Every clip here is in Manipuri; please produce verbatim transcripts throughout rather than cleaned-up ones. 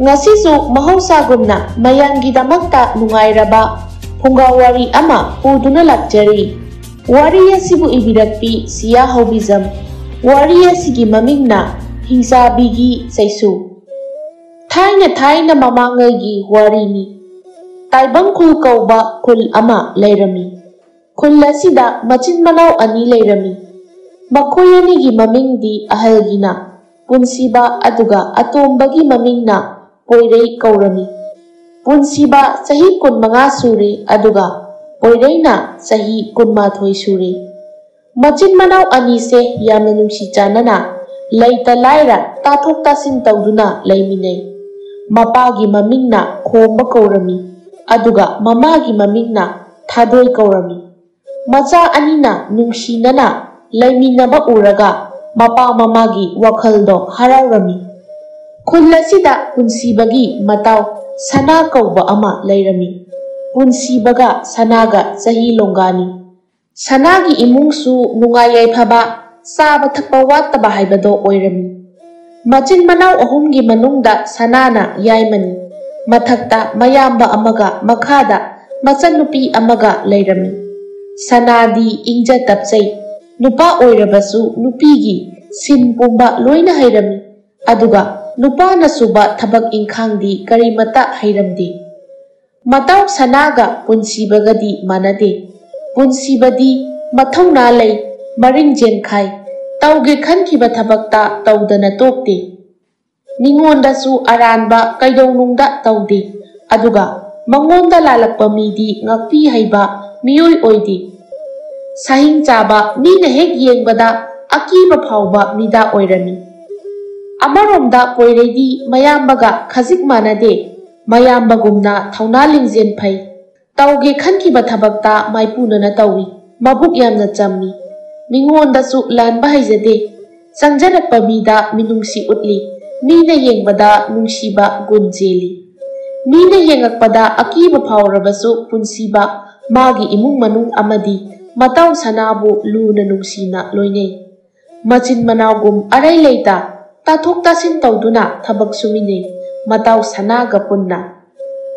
ꯉꯁꯤꯁꯨ ꯃꯍꯧꯁꯥꯒꯨꯝꯅ ꯃꯌꯥꯝꯒꯤꯗꯃꯛꯇ ꯅꯨꯡꯉꯥꯏꯔꯕ ꯐꯨꯡꯒꯥ ꯋꯥꯔꯤ ꯑꯃ ꯄꯨꯗꯨꯅ ꯂꯥꯛꯆꯔꯤ꯫ ꯋꯥꯔꯤ ꯑꯁꯤꯕꯨ ꯏꯕꯤꯔꯛꯄꯤ ꯁꯤꯌꯥ ꯍꯧꯕꯤꯖꯝ꯫ ꯋꯥꯔꯤ ꯑꯁꯤꯒꯤ ꯃꯃꯤꯡꯅ ꯍꯤꯡꯆꯥꯕꯤꯒꯤ ꯆꯩꯁꯨ꯫ ꯊꯥꯏꯅ ꯊꯥꯏꯅ ꯃꯃꯥꯡꯉꯩꯒꯤ ꯋꯥꯔꯤꯅꯤ꯫ ꯇꯥꯏꯕꯪ ꯈꯨꯜ ꯀꯧꯕ ꯈꯨꯜ ꯑꯃ ꯂꯩꯔꯝꯃꯤ꯫ ꯈꯨꯜ ꯑꯁꯤꯗ ꯃꯆꯤꯟ ꯃꯅꯥꯎ ꯑꯅꯤ ꯂꯩꯔꯝꯃꯤ꯫ ꯃꯈꯣꯏ ꯑꯅꯤꯒꯤ ꯃꯃꯤꯡꯗꯤ ꯑꯍꯜꯒꯤꯅ ꯄꯨꯟꯁꯤꯕ ꯑꯗꯨꯒ ꯑꯇꯣꯝꯕꯒꯤ ꯃꯃꯤꯡꯅ ꯄꯣꯏꯔꯩ ꯀꯧꯔꯝꯃꯤ꯫ ꯄꯨꯟꯁꯤꯕ ꯆꯍꯤ ꯀꯨꯟꯃꯉꯥ ꯁꯨꯔꯦ ꯑꯗꯨꯒ ꯄꯣꯏꯔꯩꯅ ꯆꯍꯤ ꯀꯨꯟꯃꯥꯊꯣꯏ ꯁꯨꯔꯦ꯫ ꯃꯆꯤꯟ ꯃꯅꯥꯎ ꯑꯅꯤꯁꯦ ꯌꯥꯝꯅ ꯅꯨꯡꯁꯤ ꯆꯥꯟꯅꯅ ꯂꯩꯇ ꯂꯥꯏꯔ ꯇꯥꯊꯣꯛ ꯇꯥꯁꯤꯟ ꯇꯧꯗꯨꯅ ꯂꯩꯃꯤꯟꯅꯩ꯫ ꯃꯄꯥꯒꯤ ꯃꯃꯤꯡꯅ ꯈꯣꯝꯕ ꯀꯧꯔꯝꯃꯤ, ꯑꯗꯨꯒ ꯃꯃꯥꯒꯤ ꯃꯃꯤꯡꯅ ꯊꯥꯗꯣꯏ ꯀꯧꯔꯝꯃꯤ꯫ ꯃꯆꯥ ꯑꯅꯤꯅ ꯅꯨꯡꯁꯤꯅꯅ ꯂꯩꯃꯤꯟꯅꯕ ꯎꯔꯒ ꯃꯄꯥ ꯃꯃꯥꯒꯤ ꯋꯥꯈꯜꯗꯣ ꯍꯔꯥꯎꯔꯝꯃꯤ꯫ ꯈꯨꯜ ꯑꯁꯤꯗ ꯄꯨꯟꯁꯤꯕꯒꯤ ꯃꯇꯥꯎ ꯁꯅꯥ ꯀꯧꯕ ꯑꯃ ꯂꯩꯔꯝꯃꯤ꯫ ꯄꯨꯟꯁꯤꯕꯒ ꯁꯅꯥꯒ ꯆꯍꯤ ꯂꯣꯡꯒꯥꯅꯤ꯫ ꯁꯅꯥꯒꯤ ꯏꯃꯨꯡꯁꯨ ꯅꯨꯡꯉꯥꯏ ꯌꯥꯏꯐꯕ, ꯆꯥꯕ ꯊꯛꯄ ꯋꯥꯠꯇꯕ ꯍꯥꯏꯕꯗꯣ ꯑꯣꯏꯔꯝꯃꯤ꯫ ꯃꯆꯤꯟ ꯃꯅꯥꯎ ꯑꯍꯨꯝꯒꯤ ꯃꯅꯨꯡꯗ ꯁꯅꯥꯅ ꯌꯥꯏꯃꯅꯤ꯫ ꯃꯊꯛꯇ ꯃꯌꯥꯝꯕ ꯑꯃꯒ ꯃꯈꯥꯗ ꯃꯆꯟꯅꯨꯄꯤ ꯑꯃꯒ ꯂꯩꯔꯝꯃꯤ꯫ ꯁꯅꯥꯗꯤ ꯏꯪꯖ ꯇꯞꯆꯩ꯫ ꯅꯨꯄꯥ ꯑꯣꯏꯔꯕꯁꯨ ꯅꯨꯄꯤꯒꯤ ꯁꯤꯟ ꯄꯨꯝꯕ ꯂꯣꯏꯅ ꯍꯩꯔꯝꯃꯤ꯫ ꯑꯗꯨꯒ ꯅꯨꯄꯥꯅ ꯁꯨꯕ ꯊꯕꯛ ꯏꯪꯈꯥꯡꯗꯤ ꯀꯔꯤꯃꯠꯇ ꯍꯩꯔꯝꯗꯦ꯫ ꯃꯇꯥꯎ ꯁꯅꯥꯒ ꯄꯨꯟꯁꯤꯕꯒꯗꯤ ꯃꯥꯟꯅꯗꯦ꯫ ꯄꯨꯟꯁꯤꯕꯗꯤ ꯃꯊꯧꯅꯥ ꯂꯩ, ꯃꯔꯤꯡ ꯆꯦꯟꯈꯥꯏ, ꯇꯧꯒꯦ ꯈꯟꯈꯤꯕ ꯊꯕꯛꯇ ꯇꯧꯗꯅ ꯇꯣꯛꯇꯦ꯫ ꯃꯤꯉꯣꯟꯗꯁꯨ ꯑꯔꯥꯟꯕ ꯀꯩꯗꯧꯅꯨꯡꯗ ꯇꯧꯗꯦ꯫ ꯑꯗꯨꯒ ꯃꯉꯣꯟꯗ ꯂꯥꯜꯂꯛꯄ ꯃꯤꯗꯤ ꯉꯥꯛꯄꯤ ꯍꯩꯕ ꯃꯤꯑꯣꯏ ꯑꯣꯏꯗꯦ꯫ ꯁꯍꯤꯡ ꯆꯥꯕ, ꯃꯤꯅ ꯍꯦꯛ ꯌꯦꯡꯕꯗ ꯑꯀꯤꯕ ꯐꯥꯎꯕ ꯃꯤꯗꯥ ꯑꯣꯏꯔꯝꯃꯤ꯫ ꯑꯃꯔꯣꯝꯗ ꯄꯣꯏꯔꯩꯗꯤ ꯃꯌꯥꯝꯕꯒ ꯈꯖꯤꯛ ꯃꯥꯟꯅꯗꯦ꯫ ꯃꯌꯥꯝꯕꯒꯨꯝꯅ ꯊꯧꯅꯥ ꯂꯤꯡꯖꯦꯜ ꯐꯩ꯫ ꯇꯧꯒꯦ ꯈꯟꯈꯤꯕ ꯊꯕꯛꯇ ꯃꯥꯏꯄꯨꯅꯅ ꯇꯧꯏ꯫ ꯃꯕꯨꯛ ꯌꯥꯝꯅ ꯆꯝꯃꯤ꯫ ꯃꯤꯉꯣꯟꯗꯁꯨ ꯂꯥꯟꯕ ꯍꯩꯖꯗꯦ꯫ ꯆꯪꯖꯔꯛꯄ ꯃꯤꯗ ꯃꯤꯅꯨꯡꯁꯤ ꯎꯠꯂꯤ꯫ ꯃꯤꯅ ꯌꯦꯡꯕꯗ ꯅꯨꯡꯁꯤꯕ ꯒꯨꯟ ꯆꯦꯜꯂꯤ꯫ ꯃꯤꯅ ꯌꯦꯡꯉꯛꯄꯗ ꯑꯀꯤꯕ ꯐꯥꯎꯔꯕꯁꯨ ꯄꯨꯟꯁꯤꯕ ꯃꯥꯒꯤ ꯏꯃꯨꯡ ꯃꯅꯨꯡ ꯑꯃꯗꯤ ꯃꯇꯥꯎ ꯁꯅꯥꯕꯨ ꯂꯨꯅ ꯅꯨꯡꯁꯤꯅ ꯂꯣꯏꯅꯩ꯫ ꯃꯆꯤꯟ ꯃꯅꯥꯎꯒꯨꯝ ꯑꯔꯩ ꯂꯩꯇ ꯇꯥꯊꯣꯛ ꯇꯥꯁꯤꯟ ꯇꯧꯗꯨꯅ ꯊꯕꯛ ꯁꯨꯃꯤꯟꯅꯩ꯫ ꯃꯇꯥꯎ ꯁꯅꯥꯒ ꯄꯨꯟꯅ꯫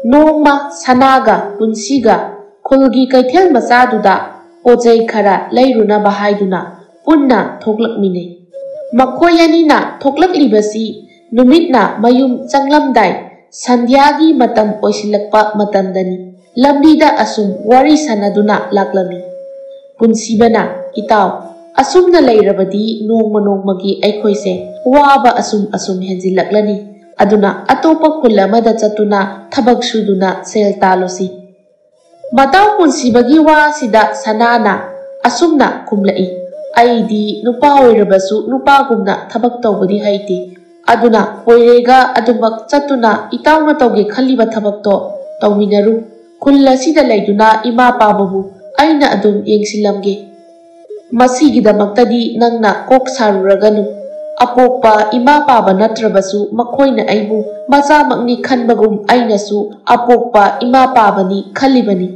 ꯅꯣꯡꯃ ꯁꯅꯥꯒ ꯄꯨꯟꯁꯤꯒ ꯈꯨꯜꯒꯤ ꯀꯩꯊꯦꯜ ꯃꯆꯥꯗꯨꯗ ꯄꯣꯠꯆꯩ ꯈꯔ ꯂꯩꯔꯨꯅꯕ ꯍꯥꯏꯗꯨꯅ ꯄꯨꯟꯅ ꯊꯣꯛꯂꯛꯃꯤꯟꯅꯩ꯫ ꯃꯈꯣꯏ ꯑꯅꯤꯅ ꯊꯣꯛꯂꯛꯂꯤꯕꯁꯤ ꯅꯨꯃꯤꯠꯅ ꯃꯌꯨꯝ ꯆꯪꯂꯝꯗꯥꯏ ꯁꯟꯙ꯭ꯌꯥꯒꯤ ꯃꯇꯝ ꯑꯣꯏꯁꯤꯜꯂꯛꯄ ꯃꯇꯝꯗꯅꯤ꯫ ꯂꯝꯕꯤꯗ ꯑꯁꯨꯝ ꯋꯥꯔꯤ ꯁꯥꯟꯅꯗꯨꯅ ꯂꯥꯛꯂꯝꯃꯤ꯫ ꯄꯨꯟꯁꯤꯕꯅ, "ꯏꯇꯥꯎ, ꯑꯁꯨꯝꯅ ꯂꯩꯔꯕꯗꯤ ꯅꯣꯡꯃ ꯅꯣꯡꯃꯒꯤ ꯑꯩꯈꯣꯏꯁꯦ ꯋꯥꯕ ꯑꯁꯨꯝ ꯑꯁꯨꯝ ꯍꯦꯟꯖꯤꯜꯂꯛꯂꯅꯤ꯫ ꯑꯗꯨꯅ ꯑꯇꯣꯞꯄ ꯈꯨꯜ ꯑꯃꯗ ꯆꯠꯇꯨꯅ ꯊꯕꯛ ꯁꯨꯗꯨꯅ ꯁꯦꯜ ꯇꯥꯜꯂꯨꯁꯤ꯫" ꯃꯇꯥꯎ ꯄꯨꯟꯁꯤꯕꯒꯤ ꯋꯥꯁꯤꯗ ꯁꯅꯥꯅ ꯑꯁꯨꯝꯅ ꯈꯨꯝꯂꯛꯏ, "ꯑꯩꯗꯤ ꯅꯨꯄꯥ ꯑꯣꯏꯔꯕꯁꯨ ꯅꯨꯄꯥꯒꯨꯝꯅ ꯊꯕꯛ ꯇꯧꯕꯗꯤ ꯍꯩꯇꯦ꯫ ꯑꯗꯨꯅ ꯄꯣꯏꯔꯦꯒ ꯑꯗꯨꯃꯛ ꯆꯠꯇꯨꯅ ꯏꯇꯥꯎꯅ ꯇꯧꯒꯦ ꯈꯜꯂꯤꯕ ꯊꯕꯛꯇꯣ ꯇꯧꯃꯤꯟꯅꯔꯨ꯫ ꯈꯨꯜ ꯑꯁꯤꯗ ꯂꯩꯗꯨꯅ ꯏꯃꯥ ꯄꯥꯕꯕꯨ ꯑꯩꯅ ꯑꯗꯨꯝ ꯌꯦꯡꯁꯤꯜꯂꯝꯒꯦ꯫ ꯃꯁꯤꯒꯤꯗꯃꯛꯇꯗꯤ ꯅꯪꯅ ꯀꯣꯛ ꯁꯥꯔꯨꯔꯒꯅꯨ꯫ ꯑꯄꯣꯛꯄ ꯏꯃꯥ ꯄꯥꯕ ꯅꯠꯇ꯭ꯔꯕꯁꯨ ꯃꯈꯣꯏꯅ ꯑꯩꯕꯨ ꯃꯆꯥꯃꯛꯅꯤ ꯈꯟꯕꯒꯨꯝ ꯑꯩꯅꯁꯨ ꯑꯄꯣꯛꯄ ꯏꯃꯥ ꯄꯥꯕꯅꯤ ꯈꯜꯂꯤꯕꯅꯤ꯫"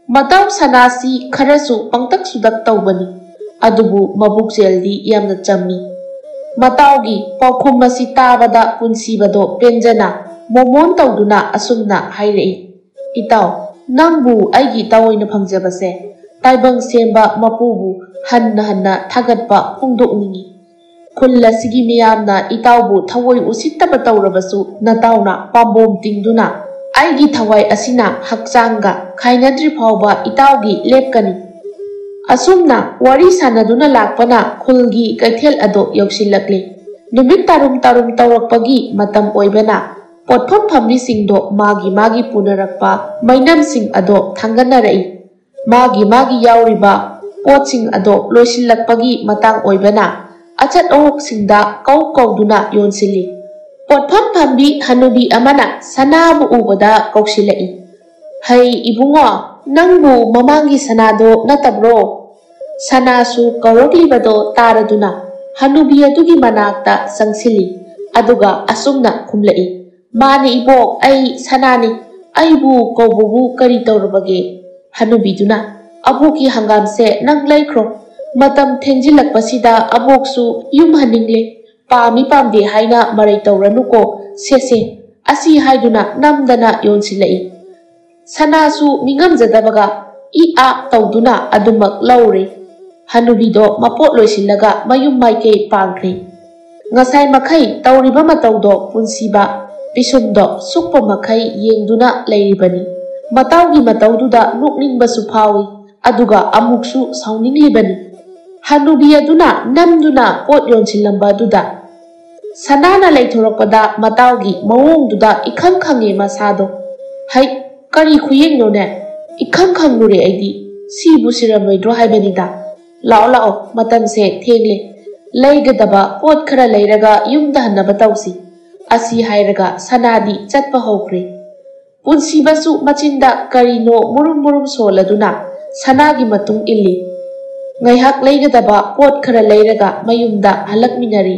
ꯃꯇꯥꯎ ꯁꯅꯥꯁꯤ ꯈꯔꯁꯨ ꯄꯪꯇꯛ ꯁꯨꯗꯛ ꯇꯧꯕꯅꯤ, ꯑꯗꯨꯕꯨ ꯃꯕꯨꯛꯆꯦꯜꯗꯤ ꯌꯥꯝꯅ ꯆꯝꯃꯤ꯫ ꯃꯇꯥꯎꯒꯤ ꯄꯥꯎꯈꯨꯝ ꯑꯁꯤ ꯇꯥꯕꯗ ꯄꯨꯟꯁꯤꯕꯗꯣ ꯄꯦꯟꯖꯅ ꯃꯣꯃꯣꯟ ꯇꯧꯗꯨꯅ ꯑꯁꯨꯝꯅ ꯍꯥꯏꯔꯛꯏ, "ꯏꯇꯥꯎ, ꯅꯪꯕꯨ ꯑꯩꯒꯤ ꯏꯇꯥꯎ ꯑꯣꯏꯅ ꯐꯪꯖꯕꯁꯦ ꯇꯥꯏꯕꯪ ꯁꯦꯝꯕ ꯃꯄꯨꯕꯨ ꯍꯟꯅ ꯍꯟꯅ ꯊꯥꯒꯠꯄ ꯐꯣꯡꯗꯣꯛꯅꯤꯡꯏ꯫ ꯈꯨꯜ ꯑꯁꯤꯒꯤ ꯃꯤꯌꯥꯝꯅ ꯏꯇꯥꯎꯕꯨ ꯊꯑꯣꯏ ꯎꯁꯤꯠꯇꯕ ꯇꯧꯔꯕꯁꯨ ꯅꯇꯥꯎꯅ ꯄꯥꯝꯕꯣꯝ ꯇꯤꯡꯗꯨꯅ ꯑꯩꯒꯤ ꯊꯋꯥꯏ ꯑꯁꯤꯅ ꯍꯛꯆꯥꯡꯒ ꯈꯥꯏꯅꯗ꯭ꯔꯤ ꯐꯥꯎꯕ ꯏꯇꯥꯎꯒꯤ ꯂꯦꯞꯀꯅꯤ꯫" ꯑꯁꯨꯝꯅ ꯋꯥꯔꯤ ꯁꯥꯟꯅꯗꯨꯅ ꯂꯥꯛꯄꯅ ꯈꯨꯜꯒꯤ ꯀꯩꯊꯦꯜ ꯑꯗꯣ ꯌꯧꯁꯤꯜꯂꯛꯂꯦ꯫ ꯅꯨꯃꯤꯠ ꯇꯥꯔꯨꯝ ꯇꯥꯔꯨꯝ ꯇꯧꯔꯛꯄꯒꯤ ꯃꯇꯝ ꯑꯣꯏꯕꯅ ꯄꯣꯠꯐꯝ ꯐꯝꯕꯤꯁꯤꯡꯗꯣ ꯃꯥꯒꯤ ꯃꯥꯒꯤ ꯄꯨꯅꯔꯛꯄ ꯃꯩꯅꯝꯁꯤꯡ ꯑꯗꯣ ꯊꯥꯡꯒꯠꯅꯔꯛꯏ꯫ ꯃꯥꯒꯤ ꯃꯥꯒꯤ ꯌꯥꯎꯔꯤꯕ ꯄꯣꯠꯁꯤꯡ ꯑꯗꯣ ꯂꯣꯏꯁꯤꯜꯂꯛꯄꯒꯤ ꯃꯇꯥꯡ ꯑꯣꯏꯕꯅ ꯑꯆꯠ ꯑꯋꯣꯛꯁꯤꯡꯗ ꯀꯧ ꯀꯧꯗꯨꯅ ꯌꯣꯟꯁꯤꯜꯂꯤ꯫ ꯄꯣꯠꯐꯝ ꯐꯝꯕꯤ ꯍꯅꯨꯕꯤ ꯑꯃꯅ ꯁꯅꯥꯕꯨ ꯎꯕꯗ ꯀꯧꯁꯤꯜꯂꯛꯏ, "ꯍꯩ ꯏꯕꯨꯡꯉꯣ, ꯅꯪꯕꯨ ꯃꯃꯥꯡꯒꯤ ꯁꯅꯥꯗꯣ ꯅꯠꯇꯕ꯭ꯔꯣ?" ꯁꯅꯥꯁꯨ ꯀꯧꯔꯛꯂꯤꯕꯗꯣ ꯇꯥꯔꯗꯨꯅ ꯍꯅꯨꯕꯤ ꯑꯗꯨꯒꯤ ꯃꯅꯥꯛꯇ ꯆꯪꯁꯤꯜꯂꯤ꯫ ꯑꯗꯨꯒ ꯑꯁꯨꯝꯅ ꯈꯨꯝꯂꯛꯏ, "ꯃꯥꯅꯤ ꯏꯕꯣꯛ, ꯑꯩ ꯁꯅꯥꯅꯤ꯫ ꯑꯩꯕꯨ ꯀꯧꯕꯕꯨ ꯀꯔꯤ ꯇꯧꯔꯕꯒꯦ?" ꯍꯅꯨꯕꯤꯗꯨꯅ, "ꯑꯕꯣꯛꯀꯤ ꯍꯪꯒꯥꯝꯁꯦ ꯅꯪ ꯂꯩꯈ꯭ꯔꯣ꯫ ꯃꯇꯝ ꯊꯦꯡꯖꯤꯜꯂꯛꯄꯁꯤꯗ ꯑꯕꯣꯛꯁꯨ ꯌꯨꯝ ꯍꯟꯅꯤꯡꯂꯦ꯫ ꯄꯥꯝꯃꯤ ꯄꯥꯝꯗꯦ ꯍꯥꯏꯅ ꯃꯔꯩ ꯇꯧꯔꯅꯨꯀꯣ꯫ ꯁꯦ ꯁꯦ, ꯑꯁꯤ ꯍꯥꯏꯗꯨꯅ ꯅꯝꯗꯅ ꯌꯣꯟꯁꯤꯜꯂꯛꯏ꯫ ꯁꯅꯥꯁꯨ ꯃꯤꯉꯝꯖꯗꯕꯒ ꯏ ꯑꯥ ꯇꯧꯗꯨꯅ ꯑꯗꯨꯃꯛ ꯂꯧꯔꯦ꯫ ꯍꯅꯨꯕꯤꯗꯣ ꯃꯄꯣꯠ ꯂꯣꯏꯁꯤꯜꯂꯒ ꯃꯌꯨꯝ ꯃꯥꯏꯀꯩ ꯄꯥꯡꯈ꯭ꯔꯦ꯫ ꯉꯁꯥꯏ ꯃꯈꯩ ꯇꯧꯔꯤꯕ ꯃꯇꯧꯗꯣ ꯄꯨꯟꯁꯤꯕ ꯄꯤꯁꯨꯝꯗꯣ ꯁꯨꯛꯄ ꯃꯈꯩ ꯌꯦꯡꯗꯨꯅ ꯂꯩꯔꯤꯕꯅꯤ꯫ ꯃꯇꯥꯎꯒꯤ ꯃꯇꯧꯗꯨꯗ ꯅꯣꯛꯅꯤꯡꯕꯁꯨ ꯐꯥꯎꯏ, ꯑꯗꯨꯒ ꯑꯃꯨꯛꯁꯨ ꯁꯥꯎꯅꯤꯡꯂꯤꯕꯅꯤ꯫ ꯍꯅꯨꯕꯤ ꯑꯗꯨꯅ ꯅꯝꯗꯨꯅ ꯄꯣꯠ ꯌꯣꯟꯁꯤꯜꯂꯝꯕ ꯑꯗꯨꯗ ꯁꯅꯥꯅ ꯂꯩꯊꯣꯔꯛꯄꯗ ꯃꯇꯥꯎꯒꯤ ꯃꯑꯣꯡꯗꯨꯗ ꯏꯈꯪ ꯈꯪꯉꯦ ꯃꯁꯥꯗꯣ꯫ "ꯍꯩ, ꯀꯔꯤ ꯈꯨꯌꯦꯡꯅꯣꯅꯦ? ꯏꯈꯪ ꯈꯪꯂꯨꯔꯦ ꯑꯩꯗꯤ꯫ ꯁꯤꯕꯨ ꯁꯤꯔꯝꯂꯣꯏꯗ꯭ꯔꯣ ꯍꯥꯏꯕꯅꯤꯗ꯫ ꯂꯥꯛꯑꯣ, ꯂꯥꯛꯑꯣ, ꯃꯇꯝꯁꯦ ꯊꯦꯡꯂꯦ꯫ ꯂꯩꯒꯗꯕ ꯄꯣꯠ ꯈꯔ ꯂꯩꯔꯒ ꯌꯨꯝꯗ ꯍꯟꯅꯕ ꯇꯧꯁꯤ"꯫ ꯑꯁꯤ ꯍꯥꯏꯔꯒ ꯁꯅꯥꯗꯤ ꯆꯠꯄ ꯍꯧꯈ꯭ꯔꯦ꯫ ꯄꯨꯟꯁꯤꯕꯁꯨ ꯃꯆꯤꯟꯗ ꯀꯔꯤꯅꯣ ꯃꯨꯔꯨꯝ ꯃꯨꯔꯨꯝ ꯁꯣꯜꯂꯗꯨꯅ ꯁꯅꯥꯒꯤ ꯃꯇꯨꯡ ꯏꯜꯂꯤ꯫ ꯉꯥꯏꯍꯥꯛ ꯂꯩꯒꯗꯕ ꯄꯣꯠ ꯈꯔ ꯂꯩꯔꯒ ꯃꯌꯨꯝꯗ ꯍꯜꯂꯛꯃꯤꯟꯅꯔꯤ꯫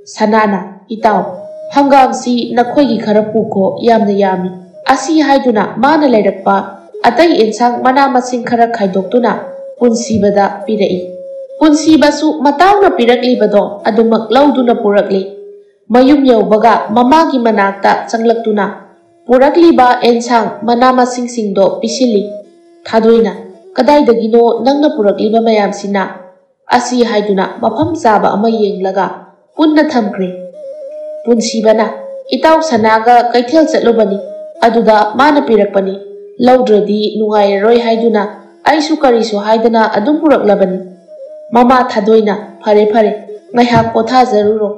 ꯁꯅꯥꯅ, "ꯏꯇꯥꯎ, ꯍꯪꯒꯥꯝꯁꯤ ꯅꯈꯣꯏꯒꯤ ꯈꯔ ꯄꯨꯈꯣ, ꯌꯥꯝꯅ ꯌꯥꯝꯃꯤ"꯫ ꯑꯁꯤ ꯍꯥꯏꯗꯨꯅ ꯃꯥꯅ ꯂꯩꯔꯛꯄ ꯑꯇꯩ ꯑꯦꯟꯁꯥꯡ ꯃꯅꯥ ꯃꯁꯤꯡ ꯈꯔ ꯈꯥꯏꯗꯣꯛꯇꯨꯅ ꯄꯨꯟꯁꯤꯕꯗ ꯄꯤꯔꯛꯏ꯫ ꯄꯨꯟꯁꯤꯕꯁꯨ ꯃꯇꯥꯎꯅ ꯄꯤꯔꯛꯂꯤꯕꯗꯣ ꯑꯗꯨꯃꯛ ꯂꯧꯗꯨꯅ ꯄꯨꯔꯛꯂꯤ꯫ ꯃꯌꯨꯝ ꯌꯧꯕꯒ ꯃꯃꯥꯒꯤ ꯃꯅꯥꯛꯇ ꯆꯪꯂꯛꯇꯨꯅ ꯄꯨꯔꯛꯂꯤꯕ ꯑꯦꯟꯁꯥꯡ ꯃꯅꯥ ꯃꯁꯤꯡꯁꯤꯡꯗꯣ ꯄꯤꯁꯤꯜꯂꯤ꯫ ꯊꯥꯗꯣꯏꯅ, "ꯀꯗꯥꯏꯗꯒꯤꯅꯣ ꯅꯪꯅ ꯄꯨꯔꯛꯂꯤꯕ ꯃꯌꯥꯝꯁꯤꯅ?" ꯑꯁꯤ ꯍꯥꯏꯗꯨꯅ ꯃꯐꯝ ꯆꯥꯕ ꯑꯃ ꯌꯦꯡꯂꯒ ꯄꯨꯟꯅ ꯊꯝꯈ꯭ꯔꯦ꯫ ꯄꯨꯟꯁꯤꯕꯅ, "ꯏꯇꯥꯎ ꯁꯅꯥꯒ ꯀꯩꯊꯦꯜ ꯆꯠꯂꯨꯕꯅꯤ, ꯑꯗꯨꯗ ꯃꯥꯅ ꯄꯤꯔꯛꯄꯅꯤ꯫ ꯂꯧꯗ꯭ꯔꯗꯤ ꯅꯨꯡꯉꯥꯏꯔꯔꯣꯏ ꯍꯥꯏꯗꯨꯅ ꯑꯩꯁꯨ ꯀꯔꯤꯁꯨ ꯍꯥꯏꯗꯅ ꯑꯗꯨꯝ ꯄꯨꯔꯛꯂꯕꯅꯤ"꯫ ꯃꯃꯥ ꯊꯥꯗꯣꯏꯅ, "ꯐꯔꯦ, ꯐꯔꯦ, ꯉꯥꯏꯍꯥꯛ ꯄꯣꯊꯥꯖꯔꯨꯔꯣ꯫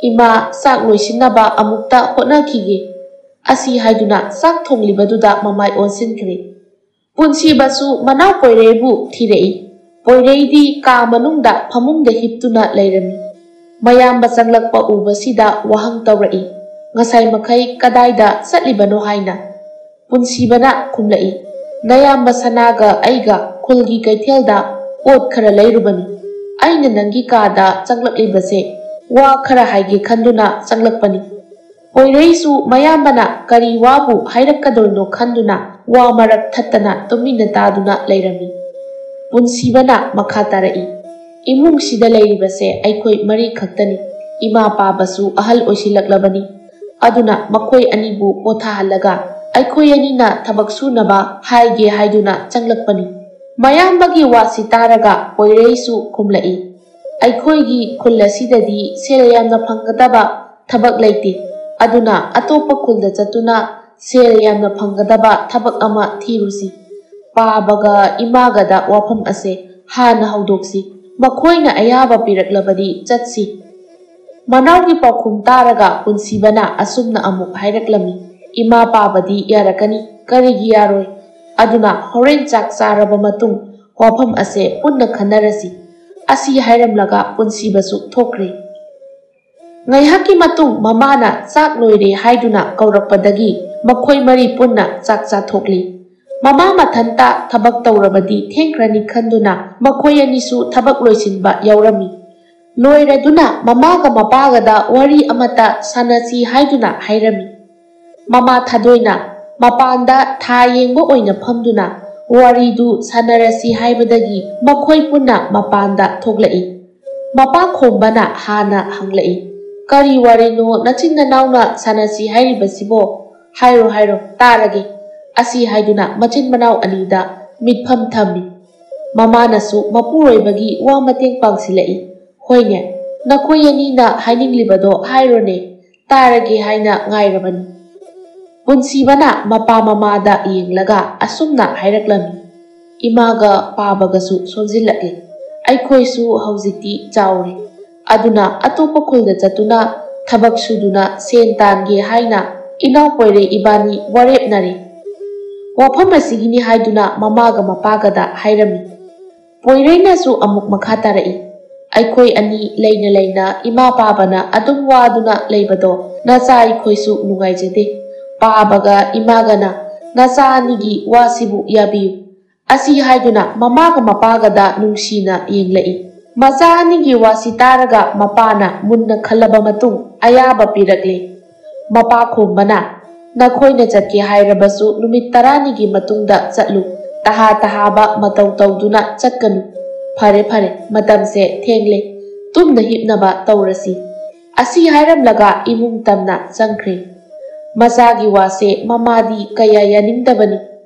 ꯏꯃꯥ ꯆꯥꯛ ꯂꯣꯏꯁꯤꯟꯅꯕ ꯑꯃꯨꯛꯇ ꯍꯣꯠꯅꯈꯤꯒꯦ"꯫ ꯑꯁꯤ ꯍꯥꯏꯗꯨꯅ ꯆꯥꯛ ꯊꯣꯡꯂꯤꯕꯗꯨꯗ ꯃꯃꯥꯏ ꯑꯣꯟꯁꯤꯟꯈ꯭ꯔꯦ꯫ ꯄꯨꯟꯁꯤꯕꯁꯨ ꯃꯅꯥꯎ ꯄꯣꯏꯔꯩꯕꯨ ꯊꯤꯔꯛꯏ꯫ ꯄꯣꯏꯔꯩꯗꯤ ꯀꯥ ꯃꯅꯨꯡꯗ ꯐꯃꯨꯡꯗ ꯍꯤꯞꯇꯨꯅ ꯂꯩꯔꯝꯃꯤ꯫ ꯃꯌꯥꯝꯕ ꯆꯪꯂꯛꯄ ꯎꯕꯁꯤꯗ ꯋꯥꯍꯪ ꯇꯧꯔꯛꯏ, "ꯉꯁꯥꯏ ꯃꯈꯩ ꯀꯗꯥꯏꯗ ꯆꯠꯂꯤꯕꯅꯣ?" ꯍꯥꯏꯅ꯫ ꯄꯨꯟꯁꯤꯕꯅ ꯈꯨꯝꯂꯛꯏ, "ꯅꯌꯥꯝꯕ ꯁꯅꯥꯒ ꯑꯩꯒ ꯈꯨꯜꯒꯤ ꯀꯩꯊꯦꯜꯗ ꯄꯣꯠ ꯈꯔ ꯂꯩꯔꯨꯕꯅꯤ꯫ ꯑꯩꯅ ꯅꯪꯒꯤ ꯀꯥꯗ ꯆꯪꯂꯛꯂꯤꯕꯁꯦ ꯋꯥ ꯈꯔ ꯍꯥꯏꯒꯦ ꯈꯟꯗꯨꯅ ꯆꯪꯂꯛꯄꯅꯤ"꯫ ꯄꯣꯏꯔꯩꯁꯨ ꯃꯌꯥꯝꯕꯅ ꯀꯔꯤ ꯋꯥꯕꯨ ꯍꯥꯏꯔꯛꯀꯗꯣꯏꯅꯣ ꯈꯟꯗꯨꯅ ꯋꯥ ꯃꯔꯛ ꯊꯠꯇꯅ ꯇꯨꯃꯤꯟꯅ ꯇꯥꯗꯨꯅ ꯂꯩꯔꯝꯃꯤ꯫ ꯄꯨꯟꯁꯤꯕꯅ ꯃꯈꯥ ꯇꯥꯔꯛꯏ, "ꯏꯃꯨꯡꯁꯤꯗ ꯂꯩꯔꯤꯕꯁꯦ ꯑꯩꯈꯣꯏ ꯃꯔꯤ ꯈꯛꯇꯅꯤ꯫ ꯏꯃꯥ ꯄꯥꯕꯁꯨ ꯑꯍꯜ ꯑꯣꯏꯁꯤꯜꯂꯛꯂꯕꯅꯤ꯫ ꯑꯗꯨꯅ ꯃꯈꯣꯏ ꯑꯅꯤꯕꯨ ꯄꯣꯊꯥꯍꯜꯂꯒ ꯑꯩꯈꯣꯏ ꯑꯅꯤꯅ ꯊꯕꯛ ꯁꯨꯅꯕ ꯍꯥꯏꯒꯦ ꯍꯥꯏꯗꯨꯅ ꯆꯪꯂꯛꯄꯅꯤ꯫ ꯃꯌꯥꯝꯕꯒꯤ ꯋꯥꯁꯤ ꯇꯥꯔꯒ ꯄꯣꯏꯔꯩꯁꯨ ꯈꯨꯝꯂꯛꯏ, "ꯑꯩꯈꯣꯏꯒꯤ ꯈꯨꯜ ꯑꯁꯤꯗꯗꯤ ꯁꯦꯜ ꯌꯥꯝꯅ ꯐꯪꯒꯗꯕ ꯊꯕꯛ ꯂꯩꯇꯦ, ꯑꯗꯨꯅ ꯑꯇꯣꯞꯄ ꯈꯨꯜꯗ ꯆꯠꯇꯨꯅ ꯁꯦꯜ ꯌꯥꯝꯅ ꯐꯪꯒꯗꯕ ꯊꯕꯛ ꯑꯃ ꯊꯤꯔꯨꯁꯤ꯫ ꯄꯥꯕꯒ ꯏꯃꯥꯒꯗ ꯋꯥꯐꯝ ꯑꯁꯦ ꯍꯥꯟꯅ ꯍꯧꯗꯣꯛꯁꯤ, ꯃꯈꯣꯏꯅ ꯑꯌꯥꯕ ꯄꯤꯔꯛꯂꯕꯗꯤ ꯆꯠꯁꯤ꯫" ꯃꯅꯥꯎꯒꯤ ꯄꯥꯎꯈꯨꯝ ꯇꯥꯔꯒ ꯄꯨꯟꯁꯤꯕꯅ ꯑꯁꯨꯝꯅ ꯑꯃꯨꯛ ꯍꯥꯏꯔꯛꯂꯝꯃꯤ, "ꯏꯃꯥ ꯄꯥꯕꯗꯤ ꯌꯥꯔꯛꯀꯅꯤ, ꯀꯔꯤꯒꯤ ꯌꯥꯔꯣꯏ? ꯑꯗꯨꯅ ꯍꯣꯔꯦꯟ ꯆꯥꯛ ꯆꯥꯔꯕ ꯃꯇꯨꯡ ꯋꯥꯐꯝ ꯑꯁꯦ ꯄꯨꯟꯅ ꯈꯟꯅꯔꯁꯤ꯫" ꯑꯁꯤ ꯍꯥꯏꯔꯝꯂꯒ ꯄꯨꯟꯁꯤꯕꯁꯨ ꯊꯣꯛꯈ꯭ꯔꯦ꯫ ꯉꯥꯏꯍꯥꯛꯀꯤ ꯃꯇꯨꯡ ꯃꯃꯥꯅ ꯆꯥꯛ ꯂꯣꯏꯔꯦ ꯍꯥꯏꯗꯨꯅ ꯀꯧꯔꯛꯄꯗꯒꯤ ꯃꯈꯣꯏ ꯃꯔꯤ ꯄꯨꯟꯅ ꯆꯥꯛ ꯆꯥꯊꯣꯛꯂꯤ꯫ ꯃꯃꯥ ꯃꯊꯟꯇ ꯊꯕꯛ ꯇꯧꯔꯕꯗꯤ ꯊꯦꯡꯈ꯭ꯔꯅꯤ ꯈꯟꯗꯨꯅ ꯃꯈꯣꯏ ꯑꯅꯤꯁꯨ ꯊꯕꯛ ꯂꯣꯏꯁꯤꯟꯕ ꯌꯥꯎꯔꯝꯃꯤ꯫ ꯂꯣꯏꯔꯗꯨꯅ ꯃꯃꯥꯒ ꯃꯄꯥꯒꯗ ꯋꯥꯔꯤ ꯑꯃꯠꯇ ꯁꯥꯟꯅꯁꯤ ꯍꯥꯏꯗꯨꯅ ꯍꯥꯏꯔꯝꯃꯤ꯫ ꯃꯃꯥ ꯊꯥꯗꯣꯏꯅ ꯃꯄꯥꯟꯗ ꯊꯥ ꯌꯦꯡꯕ ꯑꯣꯏꯅ ꯐꯝꯗꯨꯅ ꯋꯥꯔꯤꯗꯨ ꯁꯥꯟꯅꯔꯁꯤ ꯍꯥꯏꯕꯗꯒꯤ ꯃꯈꯣꯏ ꯄꯨꯟꯅ ꯃꯄꯥꯟꯗ ꯊꯣꯛꯂꯛꯏ꯫ ꯃꯄꯥ ꯈꯣꯝꯕꯅ ꯍꯥꯟꯅ ꯍꯪꯂꯛꯏ, "ꯀꯔꯤ ꯋꯥꯔꯤꯅꯣ ꯅꯆꯤꯟ ꯅꯅꯥꯎꯅ ꯁꯥꯟꯅꯁꯤ ꯍꯥꯏꯔꯤꯕꯁꯤꯕꯣ? ꯍꯥꯏꯔꯣ, ꯍꯥꯏꯔꯣ, ꯇꯥꯔꯒꯦ꯫" ꯑꯁꯤ ꯍꯥꯏꯗꯨꯅ ꯃꯆꯤꯟ ꯃꯅꯥꯎ ꯑꯅꯤꯗ ꯃꯤꯠꯐꯝ ꯊꯝꯃꯤ꯫ ꯃꯃꯥꯅꯁꯨ ꯃꯄꯨꯔꯣꯏꯕꯒꯤ ꯋꯥ ꯃꯇꯦꯡ ꯄꯥꯡꯁꯤꯜꯂꯛꯏ, "ꯍꯣꯏꯅꯦ, ꯅꯈꯣꯏ ꯑꯅꯤꯅ ꯍꯥꯏꯅꯤꯡꯂꯤꯕꯗꯣ ꯍꯥꯏꯔꯣꯅꯦ, ꯇꯥꯔꯒꯦ ꯍꯥꯏꯅ ꯉꯥꯏꯔꯕꯅꯤ꯫" ꯄꯨꯟꯁꯤꯕꯅ ꯃꯄꯥ ꯃꯃꯥꯗ ꯌꯦꯡꯂꯒ ꯑꯁꯨꯝꯅ ꯍꯥꯏꯔꯛꯂꯝꯃꯤ, "ꯏꯃꯥꯒ ꯄꯥꯕꯒꯁꯨ ꯁꯣꯟꯖꯤꯜꯂꯛꯂꯦ꯫ ꯑꯩꯈꯣꯏꯁꯨ ꯍꯧꯖꯤꯛꯇꯤ ꯆꯥꯎꯔꯦ꯫ ꯑꯗꯨꯅ ꯑꯇꯣꯞꯄ ꯈꯨꯜꯗ ꯆꯠꯇꯨꯅ ꯊꯕꯛ ꯁꯨꯗꯨꯅ ꯁꯦꯟ ꯇꯥꯟꯒꯦ ꯍꯥꯏꯅ ꯏꯅꯥꯎ ꯄꯣꯏꯔꯩ ꯏꯕꯥꯅꯤ ꯋꯥꯔꯦꯞꯅꯔꯦ꯫" ꯋꯥꯐꯝ ꯑꯁꯤꯒꯤꯅꯤ ꯍꯥꯏꯗꯨꯅ ꯃꯃꯥꯒ ꯃꯄꯥꯒꯗ ꯍꯥꯏꯔꯝꯃꯤ꯫ ꯄꯣꯏꯔꯩꯅꯁꯨ ꯑꯃꯨꯛ ꯃꯈꯥ ꯇꯥꯔꯛꯏ, "ꯑꯩꯈꯣꯏ ꯑꯅꯤ ꯂꯩꯅ ꯂꯩꯅ ꯏꯃꯥ ꯄꯥꯕꯅ ꯑꯗꯨꯝ ꯋꯥꯗꯨꯅ ꯂꯩꯕꯗꯣ ꯅꯆꯥ ꯑꯩꯈꯣꯏꯁꯨ ꯅꯨꯡꯉꯥꯏꯖꯗꯦ꯫ ꯄꯥꯕꯒ ꯏꯃꯥꯒꯅ ꯅꯆꯥ ꯑꯅꯤꯒꯤ ꯋꯥꯁꯤꯕꯨ ꯌꯥꯕꯤꯌꯨ꯫" ꯑꯁꯤ ꯍꯥꯏꯗꯨꯅ ꯃꯃꯥꯒ ꯃꯄꯥꯒꯗ ꯅꯨꯡꯁꯤꯅ ꯌꯦꯡꯂꯛꯏ꯫ ꯃꯆꯥ ꯑꯅꯤꯒꯤ ꯋꯥꯁꯤ ꯇꯥꯔꯒ ꯃꯄꯥꯅ ꯃꯨꯟꯅ ꯈꯜꯂꯕ ꯃꯇꯨꯡ ꯑꯌꯥꯕ ꯄꯤꯔꯛꯂꯦ꯫ ꯃꯄꯥ ꯈꯣꯝꯕꯅ, "ꯅꯈꯣꯏꯅ ꯆꯠꯀꯦ ꯍꯥꯏꯔꯕꯁꯨ ꯅꯨꯃꯤꯠ ꯇꯔꯥꯅꯤꯒꯤ ꯃꯇꯨꯡꯗ ꯆꯠꯂꯨ꯫ ꯇꯍꯥ ꯇꯍꯥꯕ ꯃꯇꯧ ꯇꯧꯗꯨꯅ ꯆꯠꯀꯅꯨ꯫ ꯐꯔꯦ, ꯐꯔꯦ, ꯃꯇꯝꯁꯦ ꯊꯦꯡꯂꯦ꯫ ꯇꯨꯝꯅ ꯍꯤꯞꯅꯕ ꯇꯧꯔꯁꯤ꯫ ꯑꯁꯤ ꯍꯥꯏꯔꯝꯂꯒ ꯏꯃꯨꯡ ꯇꯝꯅ ꯆꯪꯈ꯭ꯔꯦ꯫ ꯃꯆꯥꯒꯤ ꯋꯥꯁꯦ ꯃꯃꯥꯗꯤ ꯀꯌꯥ ꯌꯥꯅꯤꯡꯗꯕꯅꯤ꯫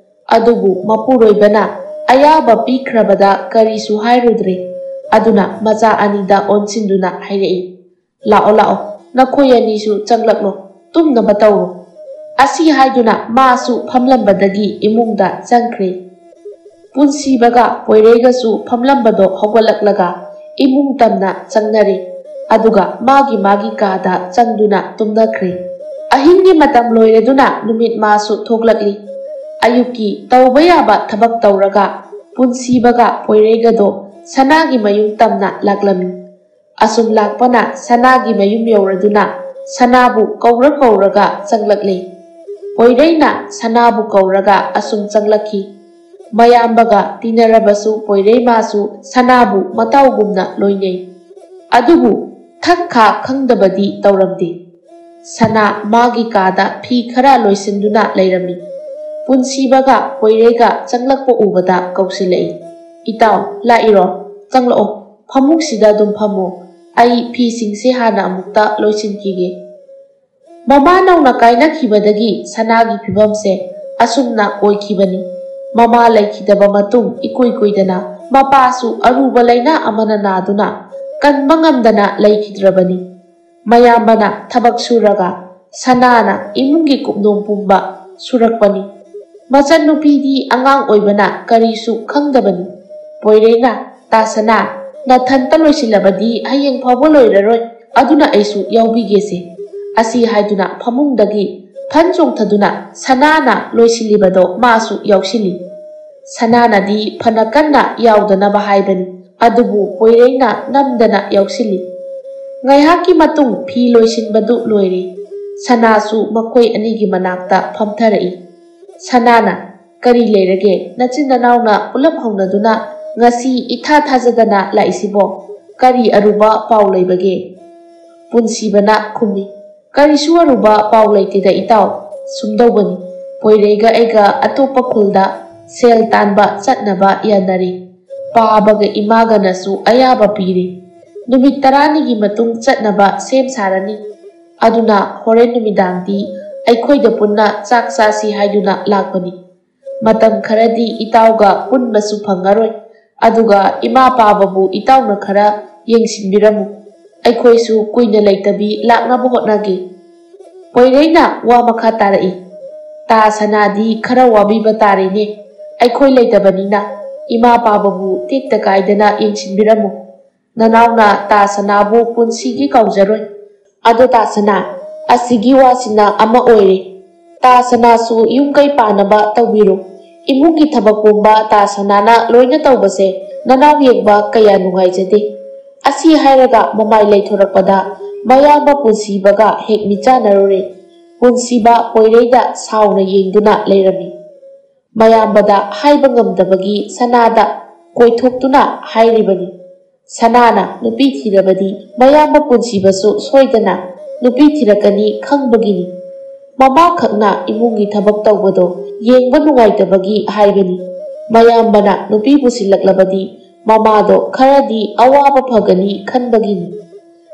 ꯑꯗꯨꯕꯨ ꯃꯄꯨꯔꯣꯏꯕꯅ ꯑꯌꯥꯕ ꯄꯤꯈ꯭ꯔꯕꯗ ꯀꯔꯤꯁꯨ ꯍꯥꯏꯔꯨꯗ꯭ꯔꯦ꯫ ꯑꯗꯨꯅ ꯃꯆꯥ ꯑꯅꯤꯗ ꯑꯣꯟꯁꯤꯟꯗꯨꯅ ꯍꯥꯏꯔꯛꯏ, "ꯂꯥꯛꯑꯣ, ꯂꯥꯛꯑꯣ, ꯅꯈꯣꯏ ꯑꯅꯤꯁꯨ ꯆꯪꯂꯛꯂꯣ, ꯇꯨꯝꯅꯕ ꯇꯧꯔꯣ꯫" ꯑꯁꯤ ꯍꯥꯏꯗꯨꯅ ꯃꯥꯁꯨ ꯐꯝꯂꯝꯕꯗꯒꯤ ꯏꯃꯨꯡꯗ ꯆꯪꯈ꯭ꯔꯦ꯫ ꯄꯨꯟꯁꯤꯕꯒ ꯄꯣꯏꯔꯩꯒꯁꯨ ꯐꯝꯂꯝꯕꯗꯣ ꯍꯧꯒꯠꯂꯛꯂꯒ ꯏꯃꯨꯡ ꯇꯝꯅ ꯆꯪꯅꯔꯦ꯫ ꯑꯗꯨꯒ ꯃꯥꯒꯤ ꯃꯥꯒꯤ ꯀꯥꯗ ꯆꯪꯗꯨꯅ ꯇꯨꯝꯅꯈ꯭ꯔꯦ꯫ ꯑꯍꯤꯡꯒꯤ ꯃꯇꯝ ꯂꯣꯏꯔꯗꯨꯅ ꯅꯨꯃꯤꯠ ꯃꯥꯁꯨ ꯊꯣꯛꯂꯛꯂꯤ꯫ ꯑꯌꯨꯛꯀꯤ ꯇꯧꯕ ꯌꯥꯕ ꯊꯕꯛ ꯇꯧꯔꯒ ꯄꯨꯟꯁꯤꯕꯒ ꯄꯣꯏꯔꯩꯒꯗꯣ ꯁꯅꯥꯒꯤ ꯃꯌꯨꯝ ꯇꯝꯅ ꯂꯥꯛꯂꯝꯃꯤ꯫ ꯑꯁꯨꯝ ꯂꯥꯛꯄꯅ ꯁꯅꯥꯒꯤ ꯃꯌꯨꯝ ꯌꯧꯔꯗꯨꯅ ꯁꯅꯥꯕꯨ ꯀꯧꯔ ꯀꯧꯔꯒ ꯆꯪꯂꯛꯂꯦ꯫ ꯄꯣꯏꯔꯩꯅ ꯁꯅꯥꯕꯨ ꯀꯧꯔꯒ ꯑꯁꯨꯝ ꯆꯪꯂꯛꯈꯤ꯫ ꯃꯌꯥꯝꯕꯒ ꯇꯤꯟꯅꯔꯕꯁꯨ ꯄꯣꯏꯔꯩ ꯃꯥꯁꯨ ꯁꯅꯥꯕꯨ ꯃꯇꯥꯎꯒꯨꯝꯅ ꯂꯣꯏꯅꯩ꯫ ꯑꯗꯨꯕꯨ ꯊꯛ ꯈꯥ ꯈꯪꯗꯕꯗꯤ ꯇꯧꯔꯝꯗꯦ꯫ ꯁꯅꯥ ꯃꯥꯒꯤ ꯀꯥꯗ ꯐꯤ ꯈꯔ ꯂꯣꯏꯁꯤꯟꯗꯨꯅ ꯂꯩꯔꯝꯃꯤ꯫ ꯄꯨꯟꯁꯤꯕꯒ ꯄꯣꯏꯔꯩꯒ ꯆꯪꯂꯛꯄ ꯎꯕꯗ ꯀꯧꯁꯤꯜꯂꯛꯏ, "ꯏꯇꯥꯎ, ꯂꯥꯛꯏꯔꯣ? ꯆꯪꯂꯛꯑꯣ, ꯐꯃꯨꯡꯁꯤꯗ ꯑꯗꯨꯝ ꯐꯝꯃꯣ꯫ ꯑꯩ ꯐꯤꯁꯤꯡꯁꯦ ꯍꯥꯟꯅ ꯑꯃꯨꯛꯇ ꯂꯣꯏꯁꯤꯟꯈꯤꯒꯦ꯫" ꯃꯃꯥ ꯅꯧꯅ ꯀꯥꯏꯅꯈꯤꯕꯗꯒꯤ ꯁꯅꯥꯒꯤ ꯐꯤꯕꯝꯁꯦ ꯑꯁꯨꯝꯅ ꯑꯣꯏꯈꯤꯕꯅꯤ꯫ ꯃꯃꯥ ꯂꯩꯈꯤꯗꯕ ꯃꯇꯨꯡ ꯏꯀꯨꯏ ꯀꯨꯏꯗꯅ ꯃꯄꯥꯁꯨ ꯑꯔꯨꯕ ꯂꯥꯏꯅꯥ ꯑꯃꯅ ꯅꯥꯗꯨꯅ ꯀꯟꯕ ꯉꯝꯗꯅ ꯂꯩꯈꯤꯗ꯭ꯔꯕꯅꯤ꯫ ꯃꯌꯥꯝꯕꯅ ꯊꯕꯛ ꯁꯨꯔꯒ ꯁꯅꯥꯅ ꯏꯃꯨꯡꯒꯤ ꯀꯨꯞꯅꯣꯝ ꯄꯨꯝꯕ ꯁꯨꯔꯛꯄꯅꯤ꯫ ꯃꯆꯟꯅꯨꯄꯤꯗꯤ ꯑꯉꯥꯡ ꯑꯣꯏꯕꯅ ꯀꯔꯤꯁꯨ ꯈꯪꯗꯕꯅꯤ꯫ ꯄꯣꯏꯔꯩꯅ, "ꯇꯥ ꯁꯅꯥ, ꯅꯊꯟꯇ ꯂꯣꯏꯁꯤꯜꯂꯕꯗꯤ ꯍꯌꯦꯡ ꯐꯥꯎꯕ ꯂꯣꯏꯔꯔꯣꯏ, ꯑꯗꯨꯅ ꯑꯩꯁꯨ ꯌꯥꯎꯕꯤꯒꯦꯁꯦ꯫" ꯑꯁꯤ ꯍꯥꯏꯗꯨꯅ ꯐꯃꯨꯡꯗꯒꯤ ꯐꯟ ꯆꯣꯡꯊꯗꯨꯅ ꯁꯅꯥꯅ ꯂꯣꯏꯁꯤꯜꯂꯤꯕꯗꯣ ꯃꯥꯁꯨ ꯌꯥꯎꯁꯤꯜꯂꯤ꯫ ꯁꯅꯥꯅꯗꯤ ꯐꯅ ꯀꯟꯅ ꯌꯥꯎꯗꯅꯕ ꯍꯥꯏꯕꯅꯤ, ꯑꯗꯨꯕꯨ ꯄꯣꯏꯔꯩꯅ ꯅꯝꯗꯅ ꯌꯥꯎꯁꯤꯜꯂꯤ꯫ ꯉꯥꯏꯍꯥꯛꯀꯤ ꯃꯇꯨꯡ ꯐꯤ ꯂꯣꯏꯁꯤꯟꯕꯗꯨ ꯂꯣꯏꯔꯦ꯫ ꯁꯅꯥꯁꯨ ꯃꯈꯣꯏ ꯑꯅꯤꯒꯤ ꯃꯅꯥꯛꯇ ꯐꯝꯊꯔꯛꯏ꯫ ꯁꯅꯥꯅ, "ꯀꯔꯤ ꯂꯩꯔꯒꯦ? ꯅꯆꯤꯟ ꯅꯅꯥꯎꯅ ꯄꯨꯂꯞ ꯍꯧꯅꯗꯨꯅ ꯉꯁꯤ ꯏꯊꯥ ꯊꯥꯖꯗꯅ ꯂꯥꯛꯏꯁꯤꯕꯣ? ꯀꯔꯤ ꯑꯔꯨꯕ ꯄꯥꯎ ꯂꯩꯕꯒꯦ?" ꯄꯨꯟꯁꯤꯕꯅ ꯈꯨꯝꯃꯤ, "ꯀꯔꯤꯁꯨ ꯑꯔꯨꯕ ꯄꯥꯎ ꯂꯩꯇꯦꯗ ꯏꯇꯥꯎ꯫ ꯁꯨꯝꯗꯧꯕꯅꯤ, ꯄꯣꯏꯔꯩꯒ ꯑꯩꯒ ꯑꯇꯣꯞꯄ ꯈꯨꯜꯗ ꯁꯦꯜ ꯇꯥꯟꯕ ꯆꯠꯅꯕ ꯌꯥꯅꯔꯤ꯫ ꯄꯥꯕꯒ ꯏꯃꯥꯒꯅꯁꯨ ꯑꯌꯥꯕ ꯄꯤꯔꯤ꯫ ꯅꯨꯃꯤꯠ ꯇꯔꯥꯅꯤꯒꯤ ꯃꯇꯨꯡ ꯆꯠꯅꯕ ꯁꯦꯝ ꯁꯥꯔꯅꯤ꯫ ꯑꯗꯨꯅ ꯍꯣꯔꯦꯟ ꯅꯨꯃꯤꯗꯥꯡꯗꯤ ꯑꯩꯈꯣꯏꯗ ꯄꯨꯟꯅ ꯆꯥꯛ ꯆꯥꯁꯤ ꯍꯥꯏꯗꯨꯅ ꯂꯥꯛꯄꯅꯤ꯫ ꯃꯇꯝ ꯈꯔꯗꯤ ꯏꯇꯥꯎꯒ ꯄꯨꯟꯕꯁꯨ ꯐꯪꯉꯔꯣꯏ꯫ ꯑꯗꯨꯒ ꯏꯃꯥ ꯄꯥꯕꯕꯨ ꯏꯇꯥꯎꯅ ꯈꯔ ꯌꯦꯡꯁꯤꯟꯕꯤꯔꯝꯃꯨ꯫ ꯑꯩꯈꯣꯏꯁꯨ ꯀꯨꯏꯅ ꯂꯩꯇꯕꯤ ꯂꯥꯛꯅꯕ ꯍꯣꯠꯅꯒꯦ꯫ ꯄꯣꯏꯔꯩꯅ ꯋꯥ ꯃꯈꯥ ꯇꯥꯔꯛꯏ, "ꯇꯥ ꯁꯅꯥꯗꯤ ꯈꯔ ꯋꯥꯕꯤꯕ ꯇꯥꯔꯦꯅꯦ꯫ ꯑꯩꯈꯣꯏ ꯂꯩꯇꯕꯅꯤꯅ ꯏꯃꯥ ꯄꯥꯕꯕꯨ ꯇꯦꯛꯇ ꯀꯥꯏꯗꯅ ꯌꯦꯡꯁꯤꯟꯕꯤꯔꯝꯃꯨ꯫ ꯅꯅꯥꯎꯅ ꯇꯥ ꯁꯅꯥꯕꯨ ꯄꯨꯟꯁꯤꯒꯤ ꯀꯥꯎꯖꯔꯣꯏ꯫ ꯑꯗꯣ ꯇꯥ ꯁꯅꯥ, ꯑꯁꯤꯒꯤ ꯋꯥꯁꯤꯅ ꯑꯃ ꯑꯣꯏꯔꯦ꯫ ꯇꯥ ꯁꯅꯥꯁꯨ ꯌꯨꯝ ꯀꯩ ꯄꯥꯟꯅꯕ ꯇꯧꯕꯤꯔꯣ꯫ ꯏꯃꯨꯡꯒꯤ ꯊꯕꯛ ꯄꯨꯝꯕ ꯇꯥ ꯁꯅꯥꯅ ꯂꯣꯏꯅ ꯇꯧꯕꯁꯦ ꯅꯅꯥꯎ ꯌꯦꯡꯕ ꯀꯌꯥ ꯅꯨꯡꯉꯥꯏꯖꯗꯦ"꯫ ꯑꯁꯤ ꯍꯥꯏꯔꯒ ꯃꯃꯥꯏ ꯂꯩꯊꯣꯔꯛꯄꯗ ꯃꯌꯥꯝꯕ ꯄꯨꯟꯁꯤꯕꯒ ꯍꯦꯛ ꯃꯤꯠꯆꯥꯟꯅꯔꯨꯔꯦ꯫ ꯄꯨꯟꯁꯤꯕ ꯄꯣꯏꯔꯩꯗ ꯁꯥꯎꯅ ꯌꯦꯡꯗꯨꯅ ꯂꯩꯔꯝꯃꯤ꯫ ꯃꯌꯥꯝꯕꯗ ꯍꯥꯏꯕ ꯉꯝꯗꯕꯒꯤ ꯁꯅꯥꯗ ꯀꯣꯏꯊꯣꯛꯇꯨꯅ ꯍꯥꯏꯔꯤꯕꯅꯤ꯫ ꯁꯅꯥꯅ ꯅꯨꯄꯤ ꯊꯤꯔꯕꯗꯤ ꯃꯌꯥꯝꯕ ꯄꯨꯟꯁꯤꯕꯁꯨ ꯁꯣꯏꯗꯅ ꯅꯨꯄꯤ ꯊꯤꯔꯛꯀꯅꯤ ꯈꯪꯕꯒꯤꯅꯤ꯫ ꯃꯃꯥꯈꯛꯅ ꯏꯃꯨꯡꯒꯤ ꯊꯕꯛ ꯇꯧꯕꯗꯣ ꯌꯦꯡꯕ ꯅꯨꯡꯉꯥꯏꯇꯕꯒꯤ ꯍꯥꯏꯕꯅꯤ꯫ ꯃꯌꯥꯝꯕꯅ ꯅꯨꯄꯤ ꯄꯨꯁꯤꯜꯂꯛꯂꯕꯗꯤ ꯃꯃꯥꯗꯣ ꯈꯔꯗꯤ ꯑꯋꯥꯕ ꯐꯒꯅꯤ ꯈꯟꯕꯒꯤꯅꯤ꯫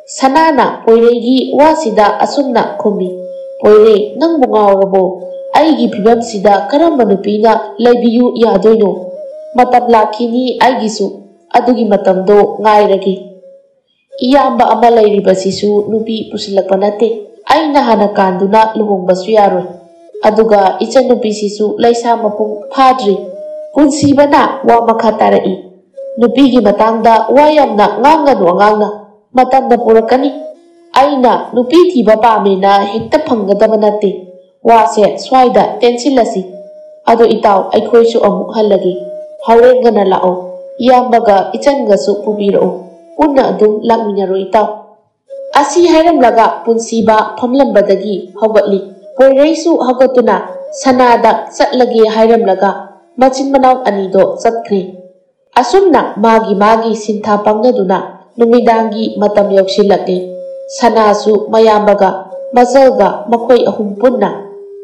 ꯁꯅꯥꯅ ꯄꯣꯏꯔꯩꯒꯤ ꯋꯥꯁꯤꯗ ꯑꯁꯨꯝꯅ ꯈꯨꯝꯃꯤ, "ꯄꯣꯏꯔꯩ, ꯅꯪꯕꯨ ꯉꯥꯎꯔꯕꯣ? ꯑꯩꯒꯤ ꯐꯤꯕꯝꯁꯤꯗ ꯀꯔꯝꯕ ꯅꯨꯄꯤꯅ ꯂꯩꯕꯤꯌꯨ ꯌꯥꯗꯣꯏꯅꯣ? ꯃꯇꯝ ꯂꯥꯛꯈꯤꯅꯤ ꯑꯩꯒꯤꯁꯨ, ꯑꯗꯨꯒꯤ ꯃꯇꯝꯗꯣ ꯉꯥꯏꯔꯒꯦ꯫ ꯏꯌꯥꯝꯕ ꯑꯃ ꯂꯩꯔꯤꯕꯁꯤꯁꯨ ꯅꯨꯄꯤ ꯄꯨꯁꯤꯜꯂꯛꯄ ꯅꯠꯇꯦ꯫ ꯑꯩꯅ ꯍꯥꯟꯅ ꯀꯥꯟꯗꯨꯅ ꯂꯨꯍꯣꯡꯕꯁꯨ ꯌꯥꯔꯣꯏ꯫ ꯑꯗꯨꯒ ꯏꯆꯟꯅꯨꯄꯤꯁꯤꯁꯨ ꯂꯩꯁꯥ ꯃꯄꯨꯡ ꯐꯥꯗ꯭ꯔꯤ"꯫ ꯄꯨꯟꯁꯤꯕꯅ ꯋꯥ ꯃꯈꯥ ꯇꯥꯔꯛꯏ, "ꯅꯨꯄꯤꯒꯤ ꯃꯇꯥꯡꯗ ꯋꯥ ꯌꯥꯝꯅ ꯉꯥꯡꯒꯅꯨ ꯑꯉꯥꯡꯅ꯫ ꯃꯇꯝꯅ ꯄꯨꯔꯛꯀꯅꯤ꯫ ꯑꯩꯅ ꯅꯨꯄꯤ ꯊꯤꯕ ꯄꯥꯝꯃꯦꯅ ꯍꯦꯛꯇ ꯐꯪꯒꯗꯕ ꯅꯠꯇꯦ꯫ ꯋꯥꯁꯦ ꯁ꯭ꯋꯥꯏꯗ ꯇꯦꯟꯁꯤꯜꯂꯁꯤ꯫ ꯑꯗꯣ ꯏꯇꯥꯎ, ꯑꯩꯈꯣꯏꯁꯨ ꯑꯃꯨꯛ ꯍꯜꯂꯒꯦ꯫ ꯍꯣꯔꯦꯟ ꯉꯟꯅ ꯂꯥꯛꯑꯣ꯫ ꯏꯌꯥꯝꯕꯒ ꯏꯆꯟꯒꯁꯨ ꯄꯨꯕꯤꯔꯛꯑꯣ꯫ ꯄꯨꯟꯅ ꯑꯗꯨꯝ ꯂꯥꯛꯃꯤꯟꯅꯔꯣ ꯏꯇꯥꯎ"꯫ ꯑꯁꯤ ꯍꯥꯏꯔꯝꯂꯒ ꯄꯨꯟꯁꯤꯕ ꯐꯝꯂꯝꯕꯗꯒꯤ ꯍꯧꯒꯠꯂꯤ꯫ ꯄꯣꯏꯔꯩꯁꯨ ꯍꯧꯒꯠꯇꯨꯅ ꯁꯅꯥꯗ ꯆꯠꯂꯒꯦ ꯍꯥꯏꯔꯝꯂꯒ ꯃꯆꯤꯟ ꯃꯅꯥꯎ ꯑꯅꯤꯗꯣ ꯆꯠꯈ꯭ꯔꯦ꯫ ꯑꯁꯨꯝꯅ ꯃꯥꯒꯤ ꯃꯥꯒꯤ ꯁꯤꯟꯊꯥ ꯄꯥꯡꯅꯗꯨꯅ ꯅꯨꯃꯤꯗꯥꯡꯒꯤ ꯃꯇꯝ ꯌꯧꯁꯤꯜꯂꯛꯂꯦ꯫ ꯁꯅꯥꯁꯨ ꯃꯌꯥꯝꯕꯒ ꯃꯆꯜꯒ ꯃꯈꯣꯏ ꯑꯍꯨꯝ ꯄꯨꯟꯅ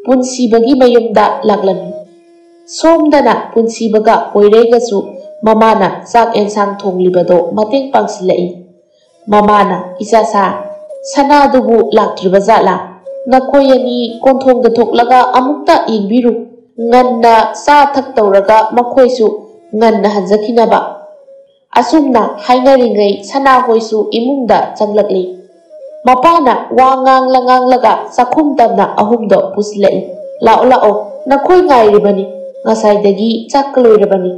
ꯄꯨꯟꯁꯤꯕꯒꯤ ꯃꯌꯨꯝꯗ ꯂꯥꯛꯂꯝꯃꯤ꯫ ꯁꯣꯝꯗꯅ ꯄꯨꯟꯁꯤꯕꯒ ꯄꯣꯏꯔꯩꯒꯁꯨ ꯃꯃꯥꯅ ꯆꯥꯛ ꯑꯦꯟꯁꯥꯡ ꯊꯣꯡꯂꯤꯕꯗꯣ ꯃꯇꯦꯡ ꯄꯥꯡꯁꯤꯜꯂꯛꯏ꯫ ꯃꯃꯥꯅ, "ꯏꯆꯥꯁꯥ, ꯁꯅꯥꯗꯨꯕꯨ ꯂꯥꯛꯇ꯭ꯔꯤꯕ ꯖꯥꯠꯂꯥ? ꯅꯈꯣꯏ ꯑꯅꯤ ꯀꯣꯟꯊꯣꯡꯗ ꯊꯣꯛꯂꯒ ꯑꯃꯨꯛꯇ ꯌꯦꯡꯕꯤꯔꯨ꯫ ꯉꯟꯅ ꯆꯥ ꯊꯛ ꯇꯧꯔꯒ ꯃꯈꯣꯏꯁꯨ ꯉꯟꯅ ꯍꯟꯖꯈꯤꯅꯕ"꯫ ꯑꯁꯨꯝꯅ ꯍꯥꯏꯅꯔꯤꯉꯩ ꯁꯅꯥꯍꯣꯏꯁꯨ ꯏꯃꯨꯡꯗ ꯆꯪꯂꯛꯂꯤ꯫ ꯃꯄꯥꯅ ꯋꯥ ꯉꯥꯡꯂ ꯉꯥꯡꯂꯒ ꯆꯥꯛꯈꯨꯝ ꯇꯝꯅ ꯑꯍꯨꯝꯗꯣ ꯄꯨꯁꯤꯜꯂꯛꯏ꯫ "ꯂꯥꯛꯑꯣ, ꯂꯥꯛꯑꯣ, ꯅꯈꯣꯏ ꯉꯥꯏꯔꯤꯕꯅꯤ꯫ ꯉꯁꯥꯏꯗꯒꯤ ꯆꯥꯛꯀ ꯂꯣꯏꯔꯕꯅꯤ꯫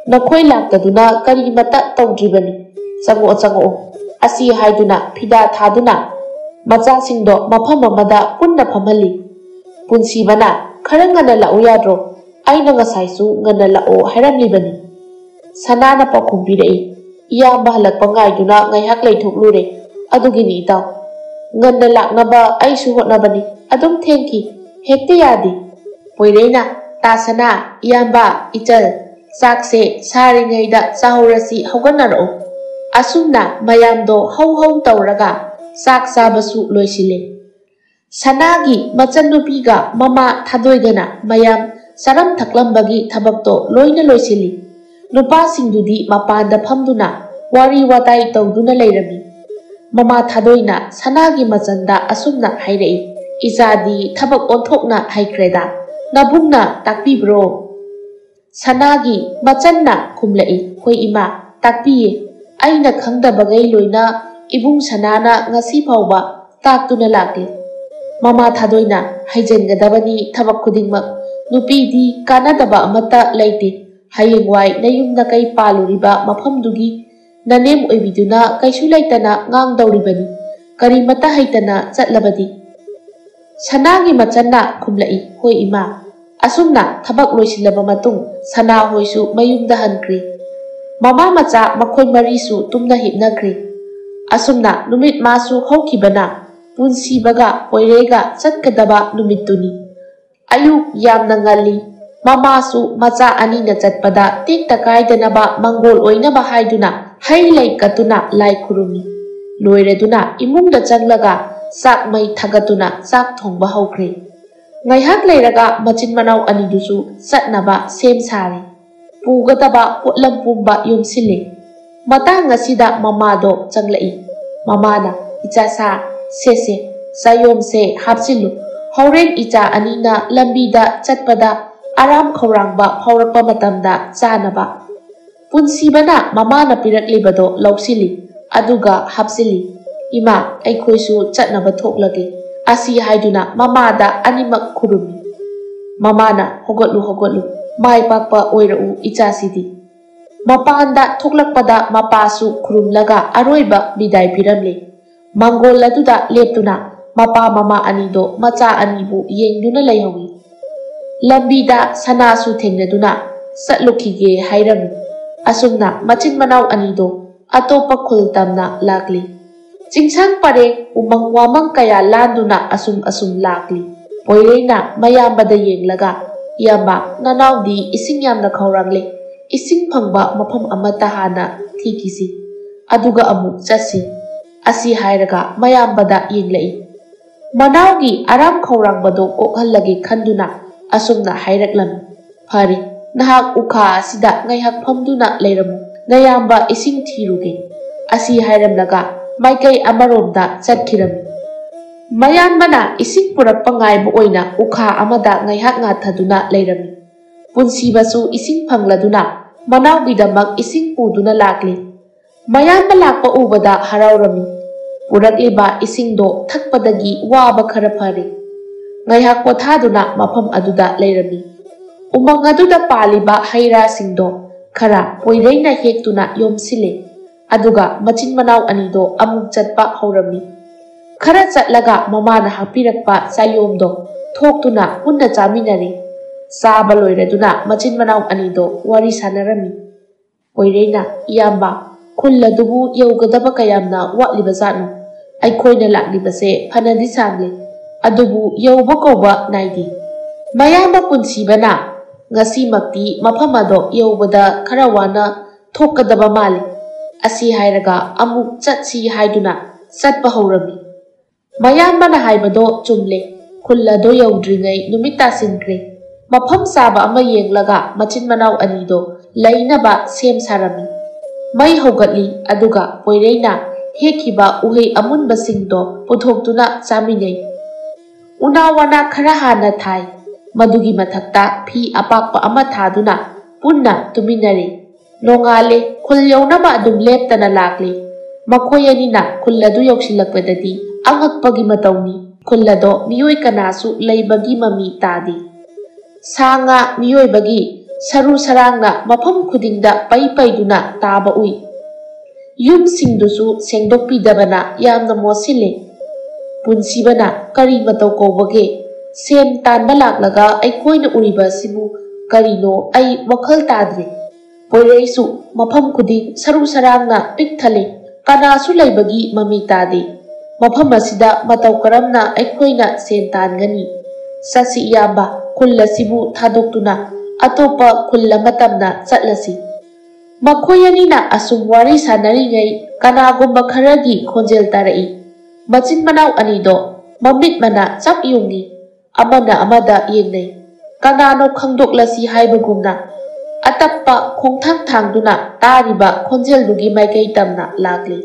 ꯅꯈꯣꯏ ꯂꯥꯛꯇꯗꯨꯅ ꯀꯔꯤꯃꯇ ꯇꯧꯗ꯭ꯔꯤꯕꯅꯤ꯫ ꯆꯪꯉꯛꯑꯣ, ꯆꯪꯉꯛꯑꯣ"꯫ ꯑꯁꯤ ꯍꯥꯏꯗꯨꯅ ꯐꯤꯗꯥ ꯊꯥꯗꯨꯅ ꯃꯆꯥꯁꯤꯡꯗꯣ ꯃꯐꯝ ꯑꯃꯗ ꯄꯨꯟꯅ ꯐꯝꯍꯜꯂꯤ꯫ ꯄꯨꯟꯁꯤꯕꯅ, "ꯈꯔ ꯉꯟꯅ ꯂꯥꯛꯎ ꯌꯥꯗ꯭ꯔꯣ? ꯑꯩꯅ ꯉꯁꯥꯏꯁꯨ ꯉꯟꯅ ꯂꯥꯛꯑꯣ ꯍꯥꯏꯔꯝꯂꯤꯕꯅꯤ"꯫ ꯁꯅꯥꯅ ꯄꯥꯎꯈꯨꯝ ꯄꯤꯔꯛꯏ, "ꯏꯌꯥꯝꯕ ꯍꯜꯂꯛꯄ ꯉꯥꯏꯗꯨꯅ ꯉꯥꯏꯍꯥꯛ ꯂꯩꯊꯣꯛꯂꯨꯔꯦ, ꯑꯗꯨꯒꯤꯅꯤ ꯏꯇꯥꯎ꯫ ꯉꯟꯅ ꯂꯥꯛꯅꯕ ꯑꯩꯁꯨ ꯍꯣꯠꯅꯕꯅꯤ, ꯑꯗꯨꯝ ꯊꯦꯡꯈꯤ, ꯍꯦꯛꯇ ꯌꯥꯗꯦ"꯫ ꯄꯣꯏꯔꯩꯅ, "ꯇꯥ ꯁꯅꯥ, ꯏꯌꯥꯝꯕ, ꯏꯆꯜ, ꯆꯥꯛꯁꯦ ꯁꯥꯔꯤꯉꯩꯗ ꯆꯥꯍꯧꯔꯁꯤ, ꯍꯧꯒꯠꯅꯔꯛꯎ"꯫ ꯑꯁꯨꯝꯅ ꯃꯌꯥꯝꯗꯣ ꯍꯧ ꯍꯧ ꯇꯧꯔꯒ ꯆꯥꯛ ꯆꯥꯕꯁꯨ ꯂꯣꯏꯁꯤꯜꯂꯦ꯫ ꯁꯅꯥꯒꯤ ꯃꯆꯟꯅꯨꯄꯤꯒ ꯃꯃꯥ ꯊꯥꯗꯣꯏꯒꯅ ꯃꯌꯥꯝ ꯆꯥꯔꯝ ꯊꯛꯂꯝꯕꯒꯤ ꯊꯕꯛꯇꯣ ꯂꯣꯏꯅ ꯂꯣꯏꯁꯤꯜꯂꯤ꯫ ꯅꯨꯄꯥꯁꯤꯡꯗꯨꯗꯤ ꯃꯄꯥꯟꯗ ꯐꯝꯗꯨꯅ ꯋꯥꯔꯤ ꯋꯥꯇꯥꯏ ꯇꯧꯗꯨꯅ ꯂꯩꯔꯝꯃꯤ꯫ ꯃꯃꯥ ꯊꯥꯗꯣꯏꯅ ꯁꯅꯥꯒꯤ ꯃꯆꯟꯗ ꯑꯁꯨꯝꯅ ꯍꯥꯏꯔꯛꯏ, "ꯏꯆꯥꯗꯤ ꯊꯕꯛ ꯑꯣꯟꯊꯣꯛꯅ ꯍꯩꯈ꯭ꯔꯦꯗ꯫ ꯅꯕꯨꯡꯅ ꯇꯥꯛꯄꯤꯕ꯭ꯔꯣ?" ꯁꯅꯥꯒꯤ ꯃꯆꯟꯅ ꯈꯨꯝꯂꯛꯏ, "ꯍꯣꯏ ꯏꯃꯥ, ꯇꯥꯛꯄꯤꯌꯦ꯫ ꯑꯩꯅ ꯈꯪꯗꯕꯈꯩ ꯂꯣꯏꯅ ꯏꯕꯨꯡ ꯁꯅꯥꯅ ꯉꯁꯤ ꯐꯥꯎꯕ ꯇꯥꯛꯇꯨꯅ ꯂꯥꯛꯂꯤ"꯫ ꯃꯃꯥ ꯊꯥꯗꯣꯏꯅ, "ꯍꯩꯖꯤꯟꯒꯗꯕꯅꯤ ꯊꯕꯛ ꯈꯨꯗꯤꯡꯃꯛ꯫ ꯅꯨꯄꯤꯗꯤ ꯀꯥꯟꯅꯗꯕ ꯑꯃꯠꯇ ꯂꯩꯇꯦ꯫ ꯍꯌꯦꯡꯋꯥꯏ ꯅꯌꯨꯝ ꯅꯀꯩ ꯄꯥꯜꯂꯨꯔꯤꯕ ꯃꯐꯝꯗꯨꯒꯤ ꯅꯅꯦꯝ ꯑꯣꯏꯕꯤꯗꯨꯅ ꯀꯩꯁꯨ ꯂꯩꯇꯅ ꯉꯥꯡꯗꯧꯔꯤꯕꯅꯤ, ꯀꯔꯤꯃꯠꯇ ꯍꯩꯇꯅ ꯆꯠꯂꯕꯗꯤ"꯫ ꯁꯅꯥꯒꯤ ꯃꯆꯟꯅ ꯈꯨꯝꯂꯛꯏ, "ꯍꯣꯏ ꯏꯃꯥ"꯫ ꯑꯁꯨꯝꯅ ꯊꯕꯛ ꯂꯣꯏꯁꯤꯜꯂꯕ ꯃꯇꯨꯡ ꯁꯅꯥꯍꯣꯏꯁꯨ ꯃꯌꯨꯝꯗ ꯍꯟꯈ꯭ꯔꯤ꯫ ꯃꯃꯥ ꯃꯆꯥ ꯃꯈꯣꯏ ꯃꯔꯤꯁꯨ ꯇꯨꯝꯅ ꯍꯤꯞꯅꯈ꯭ꯔꯤ꯫ ꯑꯁꯨꯝꯅ ꯅꯨꯃꯤꯠ ꯃꯥꯁꯨ ꯍꯧꯈꯤꯕꯅ ꯄꯨꯟꯁꯤꯕꯒ ꯄꯣꯏꯔꯩꯒ ꯆꯠꯀꯗꯕ ꯅꯨꯃꯤꯠꯇꯨꯅꯤ꯫ ꯑꯌꯨꯛ ꯌꯥꯝꯅ ꯉꯜꯂꯤ꯫ ꯃꯃꯥꯁꯨ ꯃꯆꯥ ꯑꯅꯤꯅ ꯆꯠꯄꯗ ꯇꯦꯛꯇ ꯀꯥꯏꯗꯅꯕ ꯃꯪꯒꯣꯜ ꯑꯣꯏꯅꯕ ꯍꯥꯏꯗꯨꯅ ꯍꯩ ꯂꯩ ꯀꯠꯇꯨꯅ ꯂꯥꯏ ꯈꯨꯔꯨꯝꯃꯤ꯫ ꯂꯣꯏꯔꯗꯨꯅ ꯏꯃꯨꯡꯗ ꯆꯪꯂꯒ ꯆꯥꯛ ꯃꯩ ꯊꯥꯒꯠꯇꯨꯅ ꯆꯥꯛ ꯊꯣꯡꯕ ꯍꯧꯈ꯭ꯔꯦ꯫ ꯉꯥꯏꯍꯥꯛ ꯂꯩꯔꯒ ꯃꯆꯤꯟ ꯃꯅꯥꯎ ꯑꯅꯤꯗꯨꯁꯨ ꯆꯠꯅꯕ ꯁꯦꯝ ꯁꯥꯔꯦ꯫ ꯄꯨꯒꯗꯕ ꯄꯣꯠꯂꯝ ꯄꯨꯝꯕ ꯌꯣꯝꯁꯤꯜꯂꯦ꯫ ꯃꯇꯥꯡ ꯑꯁꯤꯗ ꯃꯃꯥꯗꯣ ꯆꯪꯂꯛꯏ꯫ ꯃꯃꯥꯅ, "ꯏꯆꯥ ꯁꯥ, ꯁꯦ ꯁꯦ, ꯆꯥꯌꯣꯝꯁꯦ ꯍꯥꯞꯆꯤꯜꯂꯨ꯫ ꯍꯣꯔꯦꯟ ꯏꯆꯥ ꯑꯅꯤꯅ ꯂꯝꯕꯤꯗ ꯆꯠꯄꯗ ꯑꯔꯥꯝ ꯈꯧꯔꯥꯡꯕ ꯐꯥꯎꯔꯛꯄ ꯃꯇꯝꯗ ꯆꯥꯅꯕ"꯫ ꯄꯨꯟꯁꯤꯕꯅ ꯃꯃꯥꯅ ꯄꯤꯔꯛꯂꯤꯕꯗꯣ ꯂꯧꯁꯤꯜꯂꯤ, ꯑꯗꯨꯒ ꯍꯥꯞꯆꯤꯜꯂꯤ꯫ "ꯏꯃꯥ, ꯑꯩꯈꯣꯏꯁꯨ ꯆꯠꯅꯕ ꯊꯣꯛꯂꯒꯦ"꯫ ꯑꯁꯤ ꯍꯥꯏꯗꯨꯅ ꯃꯃꯥꯗ ꯑꯅꯤꯃꯛ ꯈꯨꯔꯨꯝꯃꯤ꯫ ꯃꯃꯥꯅ, "ꯍꯧꯒꯠꯂꯨ, ꯍꯧꯒꯠꯂꯨ, ꯃꯥꯏ ꯄꯥꯛꯄ ꯑꯣꯏꯔꯛꯎ ꯏꯆꯥꯁꯤꯗꯤ"꯫ ꯃꯄꯥꯟꯗ ꯊꯣꯛꯂꯛꯄꯗ ꯃꯄꯥꯁꯨ ꯈꯨꯔꯨꯝꯂꯒ ꯑꯔꯣꯏꯕ ꯕꯤꯗꯥꯏ ꯄꯤꯔꯝꯂꯦ꯫ ꯃꯥꯡꯒꯣꯜ ꯑꯗꯨꯗ ꯂꯦꯞꯇꯨꯅ ꯃꯄꯥ ꯃꯃꯥ ꯑꯅꯤꯗꯣ ꯃꯆꯥ ꯑꯅꯤꯕꯨ ꯌꯦꯡꯗꯨꯅ ꯂꯩꯍꯧꯏ꯫ ꯂꯝꯕꯤꯗ ꯁꯅꯥꯁꯨ ꯊꯦꯡꯅꯗꯨꯅ ꯆꯠꯂꯨꯈꯤꯒꯦ ꯍꯥꯏꯔꯝꯃꯤ꯫ ꯑꯁꯨꯝꯅ ꯃꯆꯤꯟ ꯃꯅꯥꯎ ꯑꯅꯤꯗꯣ ꯑꯇꯣꯞꯄ ꯈꯨꯜ ꯇꯝꯅ ꯂꯥꯛꯂꯤ꯫ ꯆꯤꯡꯁꯥꯡ ꯄꯔꯦꯡ, ꯎꯃꯪ ꯋꯥꯃꯪ ꯀꯌꯥ ꯂꯥꯟꯗꯨꯅ ꯑꯁꯨꯝ ꯑꯁꯨꯝ ꯂꯥꯛꯂꯤ꯫ ꯄꯣꯏꯔꯩꯅ ꯃꯌꯥꯝꯕꯗ ꯌꯦꯡꯂꯒ, "ꯏꯌꯥꯝꯕ, ꯅꯅꯥꯎꯗꯤ ꯏꯁꯤꯡ ꯌꯥꯝꯅ ꯈꯧꯔꯥꯡꯂꯦ꯫ ꯏꯁꯤꯡ ꯐꯪꯕ ꯃꯐꯝ ꯑꯃꯠꯇ ꯍꯥꯟꯅ ꯊꯤꯈꯤꯁꯤ꯫ ꯑꯗꯨꯒ ꯑꯃꯨꯛ ꯆꯠꯁꯤ"꯫ ꯑꯁꯤ ꯍꯥꯏꯔꯒ ꯃꯌꯥꯝꯕꯗ ꯌꯦꯡꯂꯛꯏ꯫ ꯃꯅꯥꯎꯒꯤ ꯑꯔꯥꯝ ꯈꯧꯔꯥꯡꯕꯗꯣ ꯀꯣꯛꯍꯜꯂꯒꯦ ꯈꯟꯗꯨꯅ ꯑꯁꯨꯝꯅ ꯍꯥꯏꯔꯛꯂꯝꯃꯤ꯫ "ꯐꯔꯦ, ꯅꯍꯥꯛ ꯎꯈꯥ ꯑꯁꯤꯗ ꯉꯥꯏꯍꯥꯛ ꯐꯝꯗꯨꯅ ꯂꯩꯔꯝꯃꯨ, ꯅꯌꯥꯝꯕ ꯏꯁꯤꯡ ꯊꯤꯔꯨꯒꯦ"꯫ ꯑꯁꯤ ꯍꯥꯏꯔꯝꯂꯒ ꯃꯥꯏꯀꯩ ꯑꯃꯔꯣꯝꯗ ꯆꯠꯈꯤꯔꯝꯃꯤ꯫ ꯃꯌꯥꯝꯕꯅ ꯏꯁꯤꯡ ꯄꯨꯔꯛꯄ ꯉꯥꯏꯕ ꯑꯣꯏꯅ ꯎꯈꯥ ꯑꯃꯗ ꯉꯥꯏꯍꯥꯛ ꯉꯥꯊꯗꯨꯅ ꯂꯩꯔꯝꯃꯤ꯫ ꯄꯨꯟꯁꯤꯕꯁꯨ ꯏꯁꯤꯡ ꯐꯪꯂꯗꯨꯅ ꯃꯅꯥꯎꯒꯤꯗꯃꯛ ꯏꯁꯤꯡ ꯄꯨꯗꯨꯅ ꯂꯥꯛꯂꯤ꯫ ꯃꯌꯥꯝꯕ ꯂꯥꯛꯄ ꯎꯕꯗ ꯍꯔꯥꯎꯔꯝꯃꯤ꯫ ꯄꯨꯔꯛꯂꯤꯕ ꯏꯁꯤꯡꯗꯣ ꯊꯛꯄꯗꯒꯤ ꯋꯥꯕ ꯈꯔ ꯐꯔꯦ꯫ ꯉꯥꯏꯍꯥꯛ ꯄꯣꯊꯥꯗꯨꯅ ꯃꯐꯝ ꯑꯗꯨꯗ ꯂꯩꯔꯝꯃꯤ꯫ ꯎꯃꯪ ꯑꯗꯨꯗ ꯄꯥꯜꯂꯤꯕ ꯍꯩ ꯔꯥꯁꯤꯡꯗꯣ ꯈꯔ ꯄꯣꯏꯔꯩꯅ ꯍꯦꯛꯇꯨꯅ ꯌꯣꯝꯁꯤꯜꯂꯦ꯫ ꯑꯗꯨꯒ ꯃꯆꯤꯟ ꯃꯅꯥꯎ ꯑꯅꯤꯗꯣ ꯑꯃꯨꯛ ꯆꯠꯄ ꯍꯧꯔꯝꯃꯤ꯫ ꯈꯔ ꯆꯠꯂꯒ ꯃꯃꯥꯅ ꯍꯥꯞꯄꯤꯔꯛꯄ ꯆꯥꯌꯣꯝꯗꯣ ꯊꯣꯛꯇꯨꯅ ꯄꯨꯟꯅ ꯆꯥꯃꯤꯟꯅꯔꯤ꯫ ꯆꯥꯕ ꯂꯣꯏꯔꯗꯨꯅ ꯃꯆꯤꯟ ꯃꯅꯥꯎ ꯑꯅꯤꯗꯣ ꯋꯥꯔꯤ ꯁꯥꯟꯅꯔꯝꯃꯤ꯫ ꯄꯣꯏꯔꯩꯅ, "ꯏꯌꯥꯝꯕ, ꯈꯨꯜ ꯑꯗꯨꯕꯨ ꯌꯧꯒꯗꯕ ꯀꯌꯥꯝꯅ ꯋꯥꯠꯂꯤꯕꯖꯥꯠꯅꯣ? ꯑꯩꯈꯣꯏꯅ ꯂꯥꯛꯂꯤꯕꯁꯦ ꯐꯅꯗꯤ ꯁꯥꯡꯂꯦ, ꯑꯗꯨꯕꯨ ꯌꯧꯕ ꯀꯧꯕ ꯅꯥꯏꯗꯦ"꯫ ꯃꯌꯥꯝꯕ ꯄꯨꯟꯁꯤꯕꯅ, "ꯉꯁꯤꯃꯛꯇꯤ ꯃꯐꯝ ꯑꯗꯣ ꯌꯧꯕꯗ ꯈꯔ ꯋꯥꯅ ꯊꯣꯛꯀꯗꯕ ꯃꯥꯜꯂꯤ"꯫ ꯑꯁꯤ ꯍꯥꯏꯔꯒ ꯑꯃꯨꯛ ꯆꯠꯁꯤ ꯍꯥꯏꯗꯨꯅ ꯆꯠꯄ ꯍꯧꯔꯝꯃꯤ꯫ ꯃꯌꯥꯝꯕꯅ ꯍꯥꯏꯕꯗꯣ ꯆꯨꯝꯂꯦ꯫ ꯈꯨꯜ ꯑꯗꯣ ꯌꯧꯗ꯭ꯔꯤꯉꯩ ꯅꯨꯃꯤꯠ ꯇꯥꯁꯤꯟꯈ꯭ꯔꯦ꯫ ꯃꯐꯝ ꯆꯥꯕ ꯑꯃ ꯌꯦꯡꯂꯒ ꯃꯆꯤꯟ ꯃꯅꯥꯎ ꯑꯅꯤꯗꯣ ꯂꯩꯅꯕ ꯁꯦꯝ ꯁꯥꯔꯝꯃꯤ꯫ ꯃꯩ ꯍꯧꯒꯠꯂꯤ, ꯑꯗꯨꯒ ꯄꯣꯏꯔꯩꯅ ꯍꯦꯛꯈꯤꯕ ꯎꯍꯩ ꯑꯃꯨꯟꯕꯁꯤꯡꯗꯣ ꯄꯨꯊꯣꯛꯇꯨꯅ ꯆꯥꯃꯤꯟꯅꯩ꯫ ꯎꯅꯥ ꯋꯥꯅꯥ ꯈꯔ ꯍꯥꯟꯅ ꯊꯥꯏ꯫ ꯃꯗꯨꯒꯤ ꯃꯊꯛꯇ ꯐꯤ ꯑꯄꯥꯛꯄ ꯑꯃ ꯊꯥꯗꯨꯅ ꯄꯨꯟꯅ ꯇꯨꯃꯤꯟꯅꯔꯤ꯫ ꯅꯣꯡꯉꯥꯜꯂꯦ, ꯈꯨꯜ ꯌꯧꯅꯕ ꯑꯗꯨꯝ ꯂꯦꯞꯇꯅ ꯂꯥꯛꯂꯤ꯫ ꯃꯈꯣꯏ ꯑꯅꯤꯅ ꯈꯨꯜ ꯑꯗꯨ ꯌꯧꯁꯤꯜꯂꯛꯄꯗꯗꯤ ꯑꯉꯛꯄꯒꯤ ꯃꯇꯧꯅꯤ꯫ ꯈꯨꯜ ꯑꯗꯣ ꯃꯤꯑꯣꯏ ꯀꯅꯥꯁꯨ ꯂꯩꯕꯒꯤ ꯃꯃꯤ ꯇꯥꯗꯦ꯫ ꯁꯥ ꯉꯥ ꯃꯤꯑꯣꯏꯕꯒꯤ ꯁꯔꯨ ꯁꯔꯥꯡꯅ ꯃꯐꯝ ꯈꯨꯗꯤꯡꯗ ꯄꯩ ꯄꯩꯗꯨꯅ ꯇꯥꯕ ꯎꯏ꯫ ꯌꯨꯝꯁꯤꯡꯗꯨꯁꯨ ꯁꯦꯡꯗꯣꯛꯄꯤꯗꯕꯅ ꯌꯥꯝꯅ ꯃꯣꯠꯁꯤꯜꯂꯦ꯫ ꯄꯨꯟꯁꯤꯕꯅ ꯀꯔꯤ ꯃꯇꯧ ꯀꯧꯕꯒꯦ? ꯁꯦꯟ ꯇꯥꯟꯕ ꯂꯥꯛꯂꯒ ꯑꯩꯈꯣꯏꯅ ꯎꯔꯤꯕ ꯑꯁꯤꯕꯨ ꯀꯔꯤꯅꯣ? ꯑꯩ ꯋꯥꯈꯜ ꯇꯥꯗ꯭ꯔꯦ꯫ ꯄꯣꯏꯔꯩꯁꯨ ꯃꯐꯝ ꯈꯨꯗꯤꯡ ꯁꯔꯨ ꯁꯔꯥꯡꯅ ꯄꯤꯛ ꯊꯜꯂꯦ꯫ ꯀꯅꯥꯁꯨ ꯂꯩꯕꯒꯤ ꯃꯃꯤ ꯇꯥꯗꯦ꯫ ꯃꯐꯝ ꯑꯁꯤꯗ ꯃꯇꯧ ꯀꯔꯝꯅ ꯑꯩꯈꯣꯏꯅ ꯁꯦꯟ ꯇꯥꯟꯒꯅꯤ? ꯆꯠꯁꯤ ꯏꯌꯥꯝꯕ, ꯈꯨꯜ ꯑꯁꯤꯕꯨ ꯊꯥꯗꯣꯛꯇꯨꯅ ꯑꯇꯣꯞꯄ ꯈꯨꯜ ꯑꯃ ꯇꯝꯅ ꯆꯠꯂꯁꯤ꯫ ꯃꯈꯣꯏ ꯑꯅꯤꯅ ꯑꯁꯨꯝ ꯋꯥꯔꯤ ꯁꯥꯟꯅꯔꯤꯉꯩ ꯀꯅꯥꯒꯨꯝꯕ ꯈꯔꯒꯤ ꯈꯣꯟꯖꯦꯜ ꯇꯥꯔꯛꯏ꯫ ꯃꯆꯤꯟ ꯃꯅꯥꯎ ꯑꯅꯤꯗꯣ ꯃꯃꯤꯠ ꯃꯅꯥ ꯆꯞ ꯌꯨꯡꯏ꯫ ꯑꯃꯅ ꯑꯃꯗ ꯌꯦꯡꯅꯩ꯫ ꯀꯅꯥꯅꯣ ꯈꯪꯗꯣꯛꯂꯁꯤ ꯍꯥꯏꯕꯒꯨꯝꯅ ꯑꯇꯞꯄ ꯈꯣꯡꯊꯥꯡ ꯊꯥꯡꯗꯨꯅ ꯇꯥꯔꯤꯕ ꯈꯣꯟꯖꯦꯜꯗꯨꯒꯤ ꯃꯥꯏꯀꯩ ꯇꯝꯅ ꯂꯥꯛꯂꯤ꯫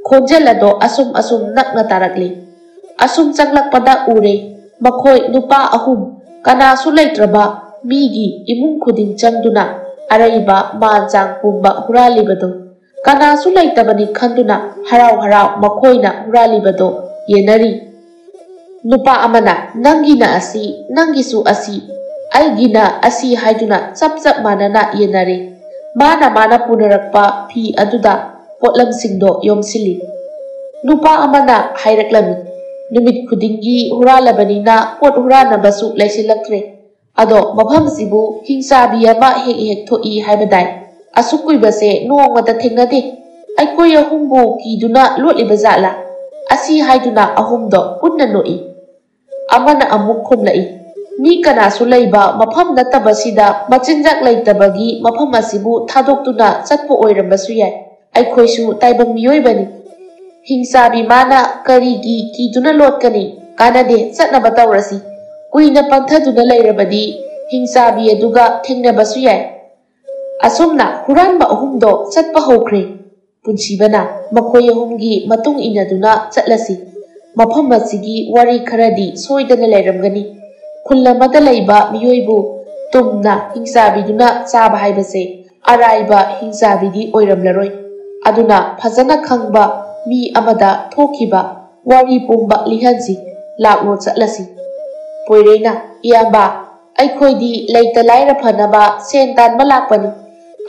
ꯈꯣꯟꯖꯦꯜ ꯑꯗꯣ ꯑꯁꯨꯝ ꯑꯁꯨꯝ ꯅꯛꯅ ꯇꯥꯔꯛꯂꯤ꯫ ꯑꯁꯨꯝ ꯆꯪꯂꯛꯄꯗ ꯎꯔꯦ, ꯃꯈꯣꯏ ꯅꯨꯄꯥ ꯑꯍꯨꯝ, ꯀꯅꯥꯁꯨ ꯂꯩꯇ꯭ꯔꯕ ꯃꯤꯒꯤ ꯏꯃꯨꯡ ꯈꯨꯗꯤꯡ ꯆꯪꯗꯨꯅ ꯑꯔꯩꯕ ꯃꯥꯟ ꯆꯥꯡ ꯄꯨꯝꯕ ꯍꯨꯔꯥꯜꯂꯤꯕꯗꯨ꯫ ꯀꯅꯥꯁꯨ ꯂꯩꯇꯕꯅꯤ ꯈꯟꯗꯨꯅ ꯍꯔꯥꯎ ꯍꯔꯥꯎ ꯃꯈꯣꯏꯅ ꯍꯨꯔꯥꯜꯂꯤꯕꯗꯣ ꯌꯦꯟꯅꯔꯤ꯫ ꯅꯨꯄꯥ ꯑꯃꯅ, "ꯅꯪꯒꯤꯅ ꯑꯁꯤ, ꯅꯪꯒꯤꯁꯨ ꯑꯁꯤ, ꯑꯩꯒꯤꯅ ꯑꯁꯤ" ꯍꯥꯏꯗꯨꯅ ꯆꯞ ꯆꯞ ꯃꯥꯟꯅꯅ ꯌꯦꯟꯅꯔꯤ꯫ ꯃꯥꯅ ꯃꯥꯅ ꯄꯨꯅꯔꯛꯄ ꯐꯤ ꯑꯗꯨꯗ ꯄꯣꯠꯂꯝꯁꯤꯡꯗꯣ ꯌꯣꯝꯁꯤꯜꯂꯤ꯫ ꯅꯨꯄꯥ ꯑꯃꯅ ꯍꯥꯏꯔꯛꯂꯝꯃꯤ, "ꯅꯨꯃꯤꯠ ꯈꯨꯗꯤꯡꯒꯤ ꯍꯨꯔꯥꯜꯂꯕꯅꯤꯅ ꯄꯣꯠ ꯍꯨꯔꯥꯟꯅꯕꯁꯨ ꯂꯩꯁꯤꯜꯂꯛꯇ꯭ꯔꯦ꯫ ꯑꯗꯣ ꯃꯐꯝꯁꯤꯕꯨ ꯍꯤꯡꯆꯥꯕꯤ ꯑꯃ ꯍꯦꯛ ꯍꯦꯛ ꯊꯣꯛꯏ ꯍꯥꯏꯕꯗꯥꯏ? ꯑꯁꯨꯛ ꯀꯨꯏꯕꯁꯦ ꯅꯣꯡꯃꯇ ꯊꯦꯡꯅꯗꯦ꯫ ꯑꯩꯈꯣꯏ ꯑꯍꯨꯝꯕꯨ ꯀꯤꯗꯨꯅ ꯂꯣꯠꯂꯤꯕ ꯖꯥꯠꯂꯥ?" ꯑꯁꯤ ꯍꯥꯏꯗꯨꯅ ꯑꯍꯨꯝꯗꯣ ꯄꯨꯟꯅ ꯅꯣꯛꯏ꯫ ꯑꯃꯅ ꯑꯃꯨꯛ ꯈꯨꯝꯂꯛꯏ, "ꯃꯤ ꯀꯅꯥꯁꯨ ꯂꯩꯕ ꯃꯐꯝ ꯅꯠꯇꯕꯁꯤꯗ ꯃꯆꯤꯟꯖꯥꯛ ꯂꯩꯇꯕꯒꯤ ꯃꯐꯝ ꯑꯁꯤꯕꯨ ꯊꯥꯗꯣꯛꯇꯨꯅ ꯆꯠꯄ ꯑꯣꯏꯔꯝꯕꯁꯨ ꯌꯥꯏ꯫ ꯑꯩꯈꯣꯏꯁꯨ ꯇꯥꯏꯕꯪ ꯃꯤꯑꯣꯏꯕꯅꯤ꯫ ꯍꯤꯡꯆꯥꯕꯤ ꯃꯥꯅ ꯀꯔꯤꯒꯤ ꯀꯤꯗꯨꯅ ꯂꯣꯠꯀꯅꯤ? ꯀꯥꯟꯅꯗꯦ, ꯆꯠꯅꯕ ꯇꯧꯔꯁꯤ꯫ ꯀꯨꯏꯅ ꯄꯟꯊꯗꯨꯅ ꯂꯩꯔꯕꯗꯤ ꯍꯤꯡꯆꯥꯕꯤ ꯑꯗꯨꯒ ꯊꯦꯡꯅꯕꯁꯨ ꯌꯥꯏ꯫" ꯑꯁꯨꯝꯅ ꯍꯨꯔꯥꯟꯕ ꯑꯍꯨꯝꯗꯣ ꯆꯠꯄ ꯍꯧꯈ꯭ꯔꯦ꯫ ꯄꯨꯟꯁꯤꯕꯅ ꯃꯈꯣꯏ ꯑꯍꯨꯝꯒꯤ ꯃꯇꯨꯡ ꯏꯟꯅꯗꯨꯅ ꯆꯠꯂꯁꯤ꯫ ꯃꯐꯝ ꯑꯁꯤꯒꯤ ꯋꯥꯔꯤ ꯈꯔꯗꯤ ꯁꯣꯏꯗꯅ ꯂꯩꯔꯝꯒꯅꯤ꯫ ꯈꯨꯜ ꯑꯃꯗ ꯂꯩꯕ ꯃꯤꯑꯣꯏꯕꯨ ꯇꯨꯝꯅ ꯍꯤꯡꯆꯥꯕꯤꯗꯨꯅ ꯆꯥꯕ ꯍꯥꯏꯕꯁꯦ ꯑꯔꯥꯏꯕ ꯍꯤꯡꯆꯥꯕꯤꯗꯤ ꯑꯣꯏꯔꯝꯂꯔꯣꯏ꯫ ꯑꯗꯨꯅ ꯐꯖꯅ ꯈꯪꯕ ꯃꯤ ꯑꯃꯗ ꯊꯣꯛꯈꯤꯕ ꯋꯥꯔꯤ ꯄꯨꯝꯕ ꯂꯤꯍꯟꯁꯤ꯫ ꯂꯥꯛꯂꯣ ꯆꯠꯂꯁꯤ꯫ ꯄꯣꯏꯔꯩꯅ, ꯏꯌꯥꯝꯕ, ꯑꯩꯈꯣꯏꯗꯤ ꯂꯩꯇ ꯂꯥꯏꯔ ꯐꯅꯕ ꯁꯦꯟ ꯇꯥꯟꯕ ꯂꯥꯛꯄꯅꯤ꯫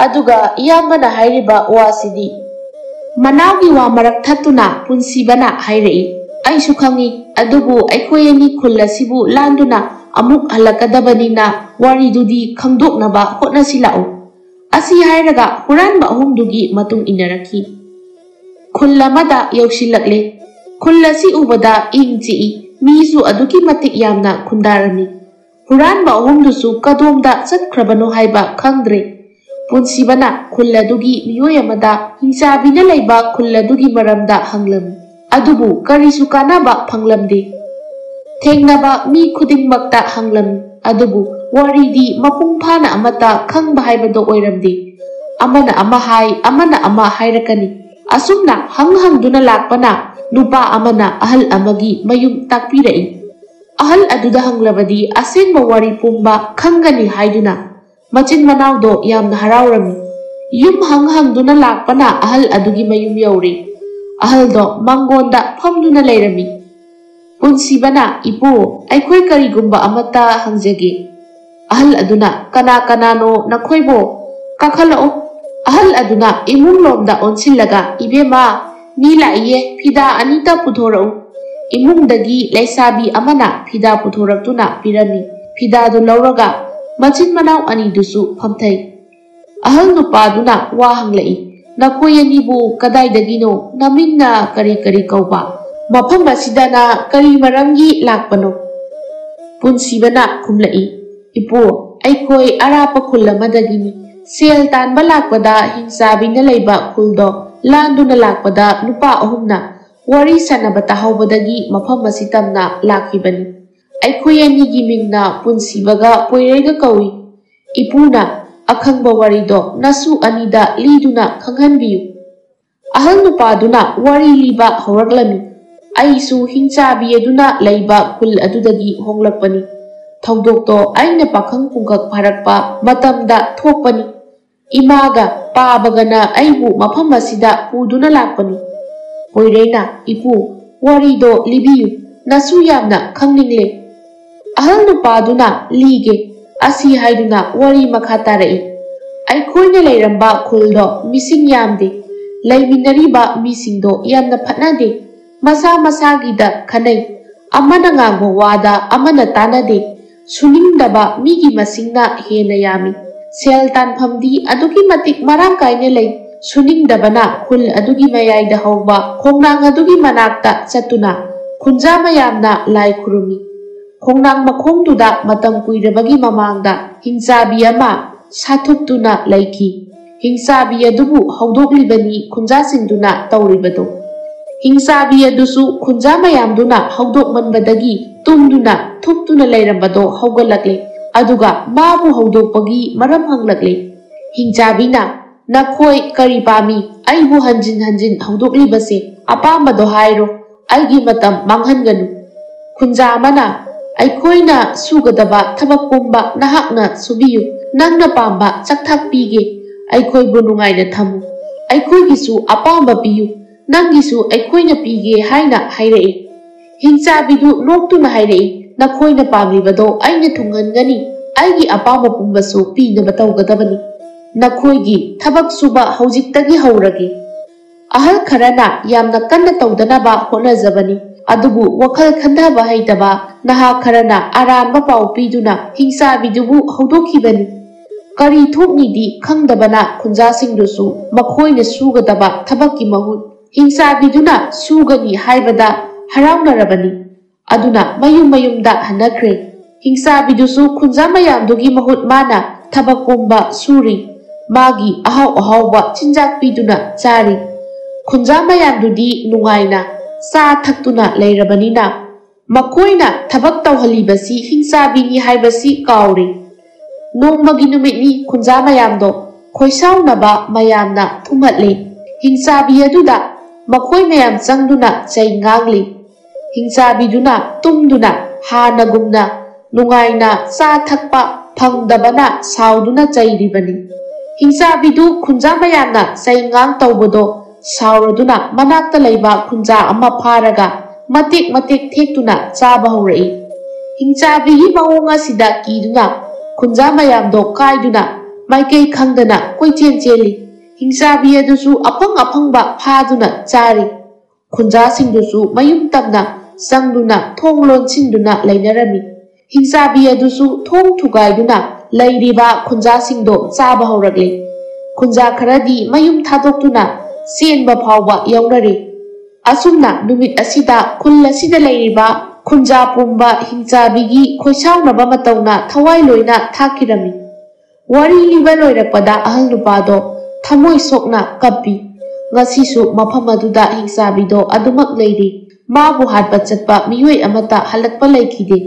ꯑꯗꯨꯒ ꯏꯌꯥꯝꯕꯅ ꯍꯥꯏꯔꯤꯕ ꯋꯥꯁꯤꯗꯤ? ꯃꯅꯥꯎꯒꯤ ꯋꯥ ꯃꯔꯛ ꯊꯠꯇꯨꯅ ꯄꯨꯟꯁꯤꯕꯅ ꯍꯥꯏꯔꯛꯏ, ꯑꯩꯁꯨ ꯈꯪꯏ, ꯑꯗꯨꯕꯨ ꯑꯩꯈꯣꯏ ꯑꯅꯤ ꯈꯨꯜ ꯑꯁꯤꯕꯨ ꯂꯥꯟꯗꯨꯅ ꯑꯃꯨꯛ ꯍꯜꯂꯛꯀꯗꯕꯅꯤꯅ ꯋꯥꯔꯤꯗꯨꯗꯤ ꯈꯪꯗꯣꯛꯅꯕ ꯍꯣꯠꯅꯁꯤ ꯂꯥꯛꯎ꯫ ꯑꯁꯤ ꯍꯥꯏꯔꯒ ꯍꯨꯔꯥꯟꯕ ꯑꯍꯨꯝꯗꯨꯒꯤ ꯃꯇꯨꯡ ꯏꯟꯅꯔꯛꯈꯤ꯫ ꯈꯨꯜ ꯑꯃꯗ ꯌꯧꯁꯤꯜꯂꯛꯂꯦ꯫ ꯈꯨꯜ ꯑꯁꯤ ꯎꯕꯗ ꯏꯪ ꯆꯤꯛꯏ꯫ ꯃꯤꯁꯨ ꯑꯗꯨꯛꯀꯤ ꯃꯇꯤꯛ ꯌꯥꯝꯅ ꯈꯨꯟꯗꯥꯔꯝꯃꯤ꯫ ꯍꯨꯔꯥꯟꯕ ꯑꯍꯨꯝꯗꯨꯁꯨ ꯀꯗꯣꯝꯗ ꯆꯠꯈ꯭ꯔꯕꯅꯣ ꯍꯥꯏꯕ ꯈꯪꯗ꯭ꯔꯦ꯫ ꯄꯨꯟꯁꯤꯕꯅ ꯈꯨꯜ ꯑꯗꯨꯒꯤ ꯃꯤꯑꯣꯏ ꯑꯃꯗ ꯍꯤꯡꯆꯥꯕꯤꯅ ꯂꯩꯕ ꯈꯨꯜ ꯑꯗꯨꯒꯤ ꯃꯔꯝꯗ ꯍꯪꯂꯝꯃꯤ꯫ ꯑꯗꯨꯕꯨ ꯀꯔꯤꯁꯨ ꯀꯥꯟꯅꯕ ꯐꯪꯂꯝꯗꯦ꯫ ꯊꯦꯡꯅꯕ ꯃꯤ ꯈꯨꯗꯤꯡꯃꯛꯇ ꯍꯪꯂꯝꯃꯤ, ꯑꯗꯨꯕꯨ ꯋꯥꯔꯤꯗꯤ ꯃꯄꯨꯡ ꯐꯥꯅ ꯑꯃꯠꯇ ꯈꯪꯕ ꯍꯥꯏꯕꯗꯣ ꯑꯣꯏꯔꯝꯗꯦ꯫ ꯑꯃꯅ ꯑꯃ ꯍꯥꯏ, ꯑꯃꯅ ꯑꯃ ꯍꯥꯏꯔꯛꯀꯅꯤ꯫ ꯑꯁꯨꯝꯅ ꯍꯪ ꯍꯪꯗꯨꯅ ꯂꯥꯛꯄꯅ ꯅꯨꯄꯥ ꯑꯃꯅ ꯑꯍꯜ ꯑꯃꯒꯤ ꯃꯌꯨꯝ ꯇꯥꯛꯄꯤꯔꯛꯏ꯫ ꯑꯍꯜ ꯑꯗꯨꯗ ꯍꯪꯂꯕꯗꯤ ꯑꯁꯦꯡꯕ ꯋꯥꯔꯤ ꯄꯨꯝꯕ ꯈꯪꯒꯅꯤ ꯍꯥꯏꯗꯨꯅ ꯃꯆꯤꯟ ꯃꯅꯥꯎꯗꯣ ꯌꯥꯝꯅ ꯍꯔꯥꯎꯔꯝꯃꯤ꯫ ꯌꯨꯝ ꯍꯪ ꯍꯪꯗꯨꯅ ꯂꯥꯛꯄꯅ ꯑꯍꯜ ꯑꯗꯨꯒꯤ ꯃꯌꯨꯝ ꯌꯧꯔꯦ꯫ ꯑꯍꯜꯗꯣ ꯃꯥꯡꯒꯣꯟꯗ ꯐꯝꯗꯨꯅ ꯂꯩꯔꯝꯃꯤ꯫ ꯄꯨꯟꯁꯤꯕꯅ, "ꯏꯄꯨ, ꯑꯩꯈꯣꯏ ꯀꯔꯤꯒꯨꯝꯕ ꯑꯃꯠꯇ ꯍꯪꯖꯒꯦ꯫" ꯑꯍꯜ ꯑꯗꯨꯅ, "ꯀꯅꯥ ꯀꯅꯥꯅꯣ ꯅꯈꯣꯏꯕꯣ? ꯀꯥꯈꯠꯂꯛꯎ꯫" ꯑꯍꯜ ꯑꯗꯨꯅ ꯏꯃꯨꯡꯂꯣꯝꯗ ꯑꯣꯟꯁꯤꯜꯂꯒ, "ꯏꯕꯦꯝꯃ, ꯃꯤ ꯂꯥꯛꯏꯌꯦ, ꯐꯤꯗꯥ ꯑꯅꯤꯇ ꯄꯨꯊꯣꯔꯛꯎ꯫" ꯏꯃꯨꯡꯗꯒꯤ ꯂꯩꯁꯥꯕꯤ ꯑꯃꯅ ꯐꯤꯗꯥ ꯄꯨꯊꯣꯔꯛꯇꯨꯅ ꯄꯤꯔꯝꯃꯤ꯫ ꯐꯤꯗꯥꯗꯨ ꯂꯧꯔꯒ ꯃꯆꯤꯟ ꯃꯅꯥꯎ ꯑꯅꯤꯗꯨꯁꯨ ꯐꯝꯊꯩ꯫ ꯑꯍꯜ ꯅꯨꯄꯥꯗꯨꯅ ꯋꯥ ꯍꯪꯂꯛꯏ, "ꯅꯈꯣꯏ ꯑꯅꯤꯕꯨ ꯀꯗꯥꯏꯗꯒꯤꯅꯣ? ꯅꯃꯤꯡꯅ ꯀꯔꯤ ꯀꯔꯤ ꯀꯧꯕ? ꯃꯐꯝ ꯑꯁꯤꯗꯅ ꯀꯔꯤ ꯃꯔꯝꯒꯤ ꯂꯥꯛꯄꯅꯣ?" ꯄꯨꯟꯁꯤꯕꯅ ꯈꯨꯝꯂꯛꯏ, "ꯏꯄꯨ, ꯑꯩꯈꯣꯏ ꯑꯔꯥꯞꯄ ꯈꯨꯜ ꯑꯃꯗꯒꯤꯅꯤ꯫ ꯁꯦꯜ ꯇꯥꯟꯕ ꯂꯥꯛꯄꯗ ꯍꯤꯡꯆꯥꯕꯤꯅ ꯂꯩꯕ ꯈꯨꯜꯗꯣ ꯂꯥꯟꯗꯨꯅ ꯂꯥꯛꯄꯗ ꯅꯨꯄꯥ ꯑꯍꯨꯝꯅ ꯋꯥꯔꯤ ꯁꯥꯟꯅꯕ ꯇꯥꯍꯧꯕꯗꯒꯤ ꯃꯐꯝ ꯑꯁꯤ ꯇꯝꯅ ꯂꯥꯛꯈꯤꯕꯅꯤ꯫ ꯑꯩꯈꯣꯏ ꯑꯅꯤꯒꯤ ꯃꯤꯡꯅ ꯄꯨꯟꯁꯤꯕꯒ ꯄꯣꯏꯔꯩꯒ ꯀꯧꯏ꯫ ꯏꯄꯨꯅ ꯑꯈꯪꯕ ꯋꯥꯔꯤꯗꯣ ꯅꯁꯨ ꯑꯅꯤꯗ ꯂꯤꯗꯨꯅ ꯈꯪꯍꯟꯕꯤꯌꯨ꯫" ꯑꯍꯜ ꯅꯨꯄꯥꯗꯨꯅ ꯋꯥꯔꯤ ꯂꯤꯕ ꯍꯧꯔꯛꯂꯝꯃꯤ꯫ ꯑꯩꯁꯨ ꯍꯤꯡꯆꯥꯕꯤ ꯑꯗꯨꯅ ꯂꯩꯕ ꯈꯨꯜ ꯑꯗꯨꯗꯒꯤ ꯍꯣꯡꯂꯛꯄꯅꯤ꯫ ꯊꯧꯗꯣꯛꯇꯣ ꯑꯩꯅ ꯄꯥꯈꯪ ꯄꯨꯡꯀꯛ ꯐꯥꯔꯛꯄ ꯃꯇꯝꯗ ꯊꯣꯛꯄꯅꯤ꯫ ꯏꯃꯥꯒ ꯄꯥꯕꯒꯅ ꯑꯩꯕꯨ ꯃꯐꯝ ꯑꯁꯤꯗ ꯄꯨꯗꯨꯅ ꯂꯥꯛꯄꯅꯤ꯫ ꯄꯣꯏꯔꯩꯅ, "ꯏꯄꯨ, ꯋꯥꯔꯤꯗꯣ ꯂꯤꯕꯤꯌꯨ, ꯅꯁꯨ ꯌꯥꯝꯅ ꯈꯪꯅꯤꯡꯂꯦ꯫" ꯑꯍꯜ ꯅꯨꯄꯥꯗꯨꯅ ꯂꯤꯒꯦ ꯑꯁꯤ ꯍꯥꯏꯗꯨꯅ ꯋꯥꯔꯤ ꯃꯈꯥ ꯇꯥꯔꯛꯏ꯫ ꯑꯩꯈꯣꯏꯅ ꯂꯩꯔꯝꯕ ꯈꯨꯜꯗꯣ ꯃꯤꯁꯤꯡ ꯌꯥꯝꯗꯦ꯫ ꯂꯩꯃꯤꯟꯅꯔꯤꯕ ꯃꯤꯁꯤꯡꯗꯣ ꯌꯥꯝꯅ ꯐꯠꯅꯗꯦ꯫ ꯃꯁꯥ ꯃꯁꯥꯒꯤꯗ ꯈꯟꯅꯩ꯫ ꯑꯃꯅ ꯉꯥꯡꯕ ꯋꯥꯗ ꯑꯃꯅ ꯇꯥꯅꯗꯦ꯫ ꯁꯨꯅꯤꯡꯗꯕ ꯃꯤꯒꯤ ꯃꯁꯤꯡꯅ ꯍꯦꯟꯅ ꯌꯥꯝꯃꯤ꯫ ꯁꯦꯜ ꯇꯥꯟꯐꯝꯗꯤ ꯑꯗꯨꯛꯀꯤ ꯃꯇꯤꯛ ꯃꯔꯥꯡ ꯀꯥꯏꯅ ꯂꯩ꯫ ꯁꯨꯅꯤꯡꯗꯕꯅ ꯈꯨꯜ ꯑꯗꯨꯒꯤ ꯃꯌꯥꯏꯗ ꯍꯧꯕ ꯈꯣꯡꯅꯥꯡ ꯑꯗꯨꯒꯤ ꯃꯅꯥꯛꯇ ꯆꯠꯇꯨꯅ ꯈꯨꯟꯖꯥ ꯃꯌꯥꯝꯅ ꯂꯥꯏ ꯈꯨꯔꯨꯝꯃꯤ꯫ ꯈꯣꯡꯅꯥꯡ ꯃꯈꯣꯡꯗꯨꯗ ꯃꯇꯝ ꯀꯨꯏꯔꯕꯒꯤ ꯃꯃꯥꯡꯗ ꯍꯤꯡꯆꯥꯕꯤ ꯑꯃ ꯁꯥꯊꯨꯞꯇꯨꯅ ꯂꯩꯈꯤ꯫ ꯍꯤꯡꯆꯥꯕꯤ ꯑꯗꯨꯕꯨ ꯍꯧꯗꯣꯛꯂꯤꯕꯅꯤ ꯈꯨꯟꯖꯥꯁꯤꯡꯗꯨꯅ ꯇꯧꯔꯤꯕꯗꯨ꯫ ꯍꯤꯡꯆꯥꯕꯤ ꯑꯗꯨꯁꯨ ꯈꯨꯟꯖꯥ ꯃꯌꯥꯝꯗꯨꯅ ꯍꯧꯗꯣꯛꯃꯟꯕꯗꯒꯤ ꯇꯨꯝꯗꯨꯅ ꯊꯨꯞꯇꯨꯅ ꯂꯩꯔꯝꯕꯗꯣ ꯍꯧꯒꯠꯂꯛꯂꯦ꯫ ꯑꯗꯨꯒ ꯃꯥꯕꯨ ꯍꯧꯗꯣꯛꯄꯒꯤ ꯃꯔꯝ ꯍꯪꯂꯛꯂꯦ꯫ ꯍꯤꯡꯆꯥꯕꯤꯅ, "ꯅꯈꯣꯏ ꯀꯔꯤ ꯄꯥꯝꯃꯤ? ꯑꯩꯕꯨ ꯍꯟꯖꯤꯟ ꯍꯟꯖꯤꯟ ꯍꯧꯗꯣꯛꯂꯤꯕꯁꯦ? ꯑꯄꯥꯝꯕꯗꯣ ꯍꯥꯏꯔꯣ꯫ ꯑꯩꯒꯤ ꯃꯇꯝ ꯃꯥꯡꯍꯟꯒꯅꯨ꯫" ꯈꯨꯟꯖꯥ ꯑꯃꯅ, "ꯑꯩꯈꯣꯏꯅ ꯁꯨꯒꯗꯕ ꯊꯕꯛ ꯄꯨꯝꯕ ꯅꯍꯥꯛꯅ ꯁꯨꯕꯤꯌꯨ꯫ ꯅꯪꯅ ꯄꯥꯝꯕ ꯆꯥꯛꯊꯥꯛ ꯄꯤꯒꯦ꯫ ꯑꯩꯈꯣꯏꯕꯨ ꯅꯨꯡꯉꯥꯏꯅ ꯊꯝꯃꯨ꯫ ꯑꯩꯈꯣꯏꯒꯤꯁꯨ ꯑꯄꯥꯝꯕ ꯄꯤꯌꯨ꯫ ꯅꯪꯒꯤꯁꯨ ꯑꯩꯈꯣꯏꯅ ꯄꯤꯒꯦ" ꯍꯥꯏꯅ ꯍꯥꯏꯔꯛꯏ꯫ ꯍꯤꯡꯆꯥꯕꯤꯗꯨ ꯅꯣꯛꯇꯨꯅ ꯍꯥꯏꯔꯛꯏ, "ꯅꯈꯣꯏꯅ ꯄꯥꯝꯂꯤꯕꯗꯣ ꯑꯩꯅ ꯊꯨꯡꯍꯟꯒꯅꯤ꯫ ꯑꯩꯒꯤ ꯑꯄꯥꯝꯕ ꯄꯨꯝꯕꯁꯨ ꯄꯤꯅꯕ ꯇꯧꯒꯗꯕꯅꯤ꯫ ꯅꯈꯣꯏꯒꯤ ꯊꯕꯛ ꯁꯨꯕ ꯍꯧꯖꯤꯛꯇꯒꯤ ꯍꯧꯔꯒꯦ꯫" ꯑꯍꯜ ꯈꯔꯅ ꯌꯥꯝꯅ ꯀꯟꯅ ꯇꯧꯗꯅꯕ ꯍꯣꯠꯅꯖꯕꯅꯤ, ꯑꯗꯨꯕꯨ ꯋꯥꯈꯜ ꯈꯟꯊꯕ ꯍꯩꯇꯕ ꯅꯍꯥ ꯈꯔꯅ ꯑꯔꯥꯟꯕ ꯄꯥꯎ ꯄꯤꯗꯨꯅ ꯍꯤꯡꯆꯥꯕꯤꯗꯨꯕꯨ ꯍꯧꯗꯣꯛꯈꯤꯕꯅꯤ꯫ ꯀꯔꯤ ꯊꯣꯛꯅꯤꯗꯤ ꯈꯪꯗꯕꯅ ꯈꯨꯟꯖꯥꯁꯤꯡꯗꯨꯁꯨ ꯃꯈꯣꯏꯅ ꯁꯨꯒꯗꯕ ꯊꯕꯛꯀꯤ ꯃꯍꯨꯠ ꯍꯤꯡꯆꯥꯕꯤꯗꯨꯅ ꯁꯨꯒꯅꯤ ꯍꯥꯏꯕꯗ ꯍꯔꯥꯎꯅꯔꯕꯅꯤ꯫ ꯑꯗꯨꯅ ꯃꯌꯨꯝ ꯃꯌꯨꯝꯗ ꯍꯟꯅꯈ꯭ꯔꯦ꯫ ꯍꯤꯡꯆꯥꯕꯤꯗꯨꯁꯨ ꯈꯨꯟꯖꯥ ꯃꯌꯥꯝꯗꯨꯒꯤ ꯃꯍꯨꯠ ꯃꯥꯅ ꯊꯕꯛ ꯄꯨꯝꯕ ꯁꯨꯔꯤ꯫ ꯃꯥꯒꯤ ꯑꯍꯥꯎ ꯑꯍꯥꯎꯕ ꯆꯤꯟꯖꯥꯛ ꯄꯤꯗꯨꯅ ꯆꯥꯔꯤ꯫ ꯈꯨꯟꯖꯥ ꯃꯌꯥꯝꯗꯨꯗꯤ ꯅꯨꯡꯉꯥꯏꯅ ꯆꯥ ꯊꯛꯇꯨꯅ ꯂꯩꯔꯕꯅꯤꯅ ꯃꯈꯣꯏꯅ ꯊꯕꯛ ꯇꯧꯍꯜꯂꯤꯕꯁꯤ ꯍꯤꯡꯆꯥꯕꯤꯅꯤ ꯍꯥꯏꯕꯁꯤ ꯀꯥꯎꯔꯦ꯫ ꯅꯣꯡꯃꯒꯤ ꯅꯨꯃꯤꯠꯅꯤ ꯈꯨꯟꯖꯥ ꯃꯌꯥꯝꯗꯣ ꯈꯣꯏꯁꯥꯎꯅꯕ ꯃꯌꯥꯝꯅ ꯊꯨꯝꯍꯠꯂꯦ꯫ ꯍꯤꯡꯆꯥꯕꯤ ꯑꯗꯨꯗ ꯃꯈꯣꯏ ꯃꯌꯥꯝ ꯆꯪꯗꯨꯅ ꯆꯩ ꯉꯥꯡꯂꯤ꯫ ꯍꯤꯡꯆꯥꯕꯤꯗꯨꯅ ꯇꯨꯝꯗꯨꯅ ꯍꯥꯟꯅꯒꯨꯝꯅ ꯅꯨꯡꯉꯥꯏꯅ ꯆꯥ ꯊꯛꯄ ꯐꯪꯗꯕꯅ ꯁꯥꯎꯗꯨꯅ ꯆꯩꯔꯤꯕꯅꯤ꯫ ꯍꯤꯡꯆꯥꯕꯤꯗꯨ ꯈꯨꯟꯖꯥ ꯃꯌꯥꯝꯅ ꯆꯩ ꯉꯥꯡ ꯇꯧꯕꯗꯣ ꯁꯥꯎꯔꯗꯨꯅ ꯃꯅꯥꯛꯇ ꯂꯩꯕ ꯈꯨꯟꯖꯥ ꯑꯃ ꯐꯥꯔꯒ ꯃꯇꯦꯛ ꯃꯇꯦꯛ ꯊꯦꯛꯇꯨꯅ ꯆꯥꯕ ꯍꯧꯔꯛꯏ꯫ ꯍꯤꯡꯆꯥꯕꯤꯒꯤ ꯃꯑꯣꯡ ꯑꯁꯤꯗ ꯀꯤꯗꯨꯅ ꯈꯨꯟꯖꯥ ꯃꯌꯥꯝꯗꯣ ꯀꯥꯏꯗꯨꯅ ꯃꯥꯏꯀꯩ ꯈꯪꯗꯅ ꯀꯣꯏꯆꯦꯟ ꯆꯦꯜꯂꯤ꯫ ꯍꯤꯡꯆꯥꯕꯤ ꯑꯗꯨꯁꯨ ꯑꯐꯪ ꯑꯐꯪꯕ ꯐꯥꯗꯨꯅ ꯆꯥꯔꯤ꯫ ꯈꯨꯟꯖꯥꯁꯤꯡꯗꯨꯁꯨ ꯃꯌꯨꯝ ꯇꯝꯅ ꯆꯪꯗꯨꯅ ꯊꯣꯡ ꯂꯣꯟꯁꯤꯟꯗꯨꯅ ꯂꯩꯅꯔꯝꯃꯤ꯫ ꯍꯤꯡꯆꯥꯕꯤ ꯑꯗꯨꯁꯨ ꯊꯣꯡ ꯊꯨꯒꯥꯏꯗꯨꯅ ꯂꯩꯔꯤꯕ ꯈꯨꯟꯖꯥꯁꯤꯡꯗꯣ ꯆꯥꯕ ꯍꯧꯔꯛꯂꯦ꯫ ꯈꯨꯟꯖꯥ ꯈꯔꯗꯤ ꯃꯌꯨꯝ ꯊꯥꯗꯣꯛꯇꯨꯅ ꯆꯦꯟꯕ ꯐꯥꯎꯕ ꯌꯥꯎꯅꯔꯦ꯫ ꯑꯁꯨꯝꯅ ꯅꯨꯃꯤꯠ ꯑꯁꯤꯗ ꯈꯨꯜ ꯑꯁꯤꯗ ꯂꯩꯔꯤꯕ ꯈꯨꯟꯖꯥ ꯄꯨꯝꯕ ꯍꯤꯡꯆꯥꯕꯤꯒꯤ ꯈꯣꯏꯁꯥꯎꯅꯕ ꯃꯇꯧꯅ ꯊꯋꯥꯏ ꯂꯣꯏꯅ ꯊꯥꯛꯈꯤꯔꯝꯃꯤ꯫ ꯋꯥꯔꯤ ꯂꯤꯕ ꯂꯣꯏꯔꯛꯄꯗ ꯑꯍꯜ ꯅꯨꯄꯥꯗꯣ ꯊꯃꯣꯏ ꯁꯣꯛꯅ ꯀꯞꯄꯤ꯫ ꯉꯁꯤꯁꯨ ꯃꯐꯝ ꯑꯗꯨꯗ ꯍꯤꯡꯆꯥꯕꯤꯗꯣ ꯑꯗꯨꯃꯛ ꯂꯩꯔꯤ꯫ ꯃꯥꯕꯨ ꯍꯥꯠꯄ ꯆꯠꯄ ꯃꯤꯑꯣꯏ ꯑꯃꯠꯇ ꯍꯜꯂꯛꯄ ꯂꯩꯈꯤꯗꯦ꯫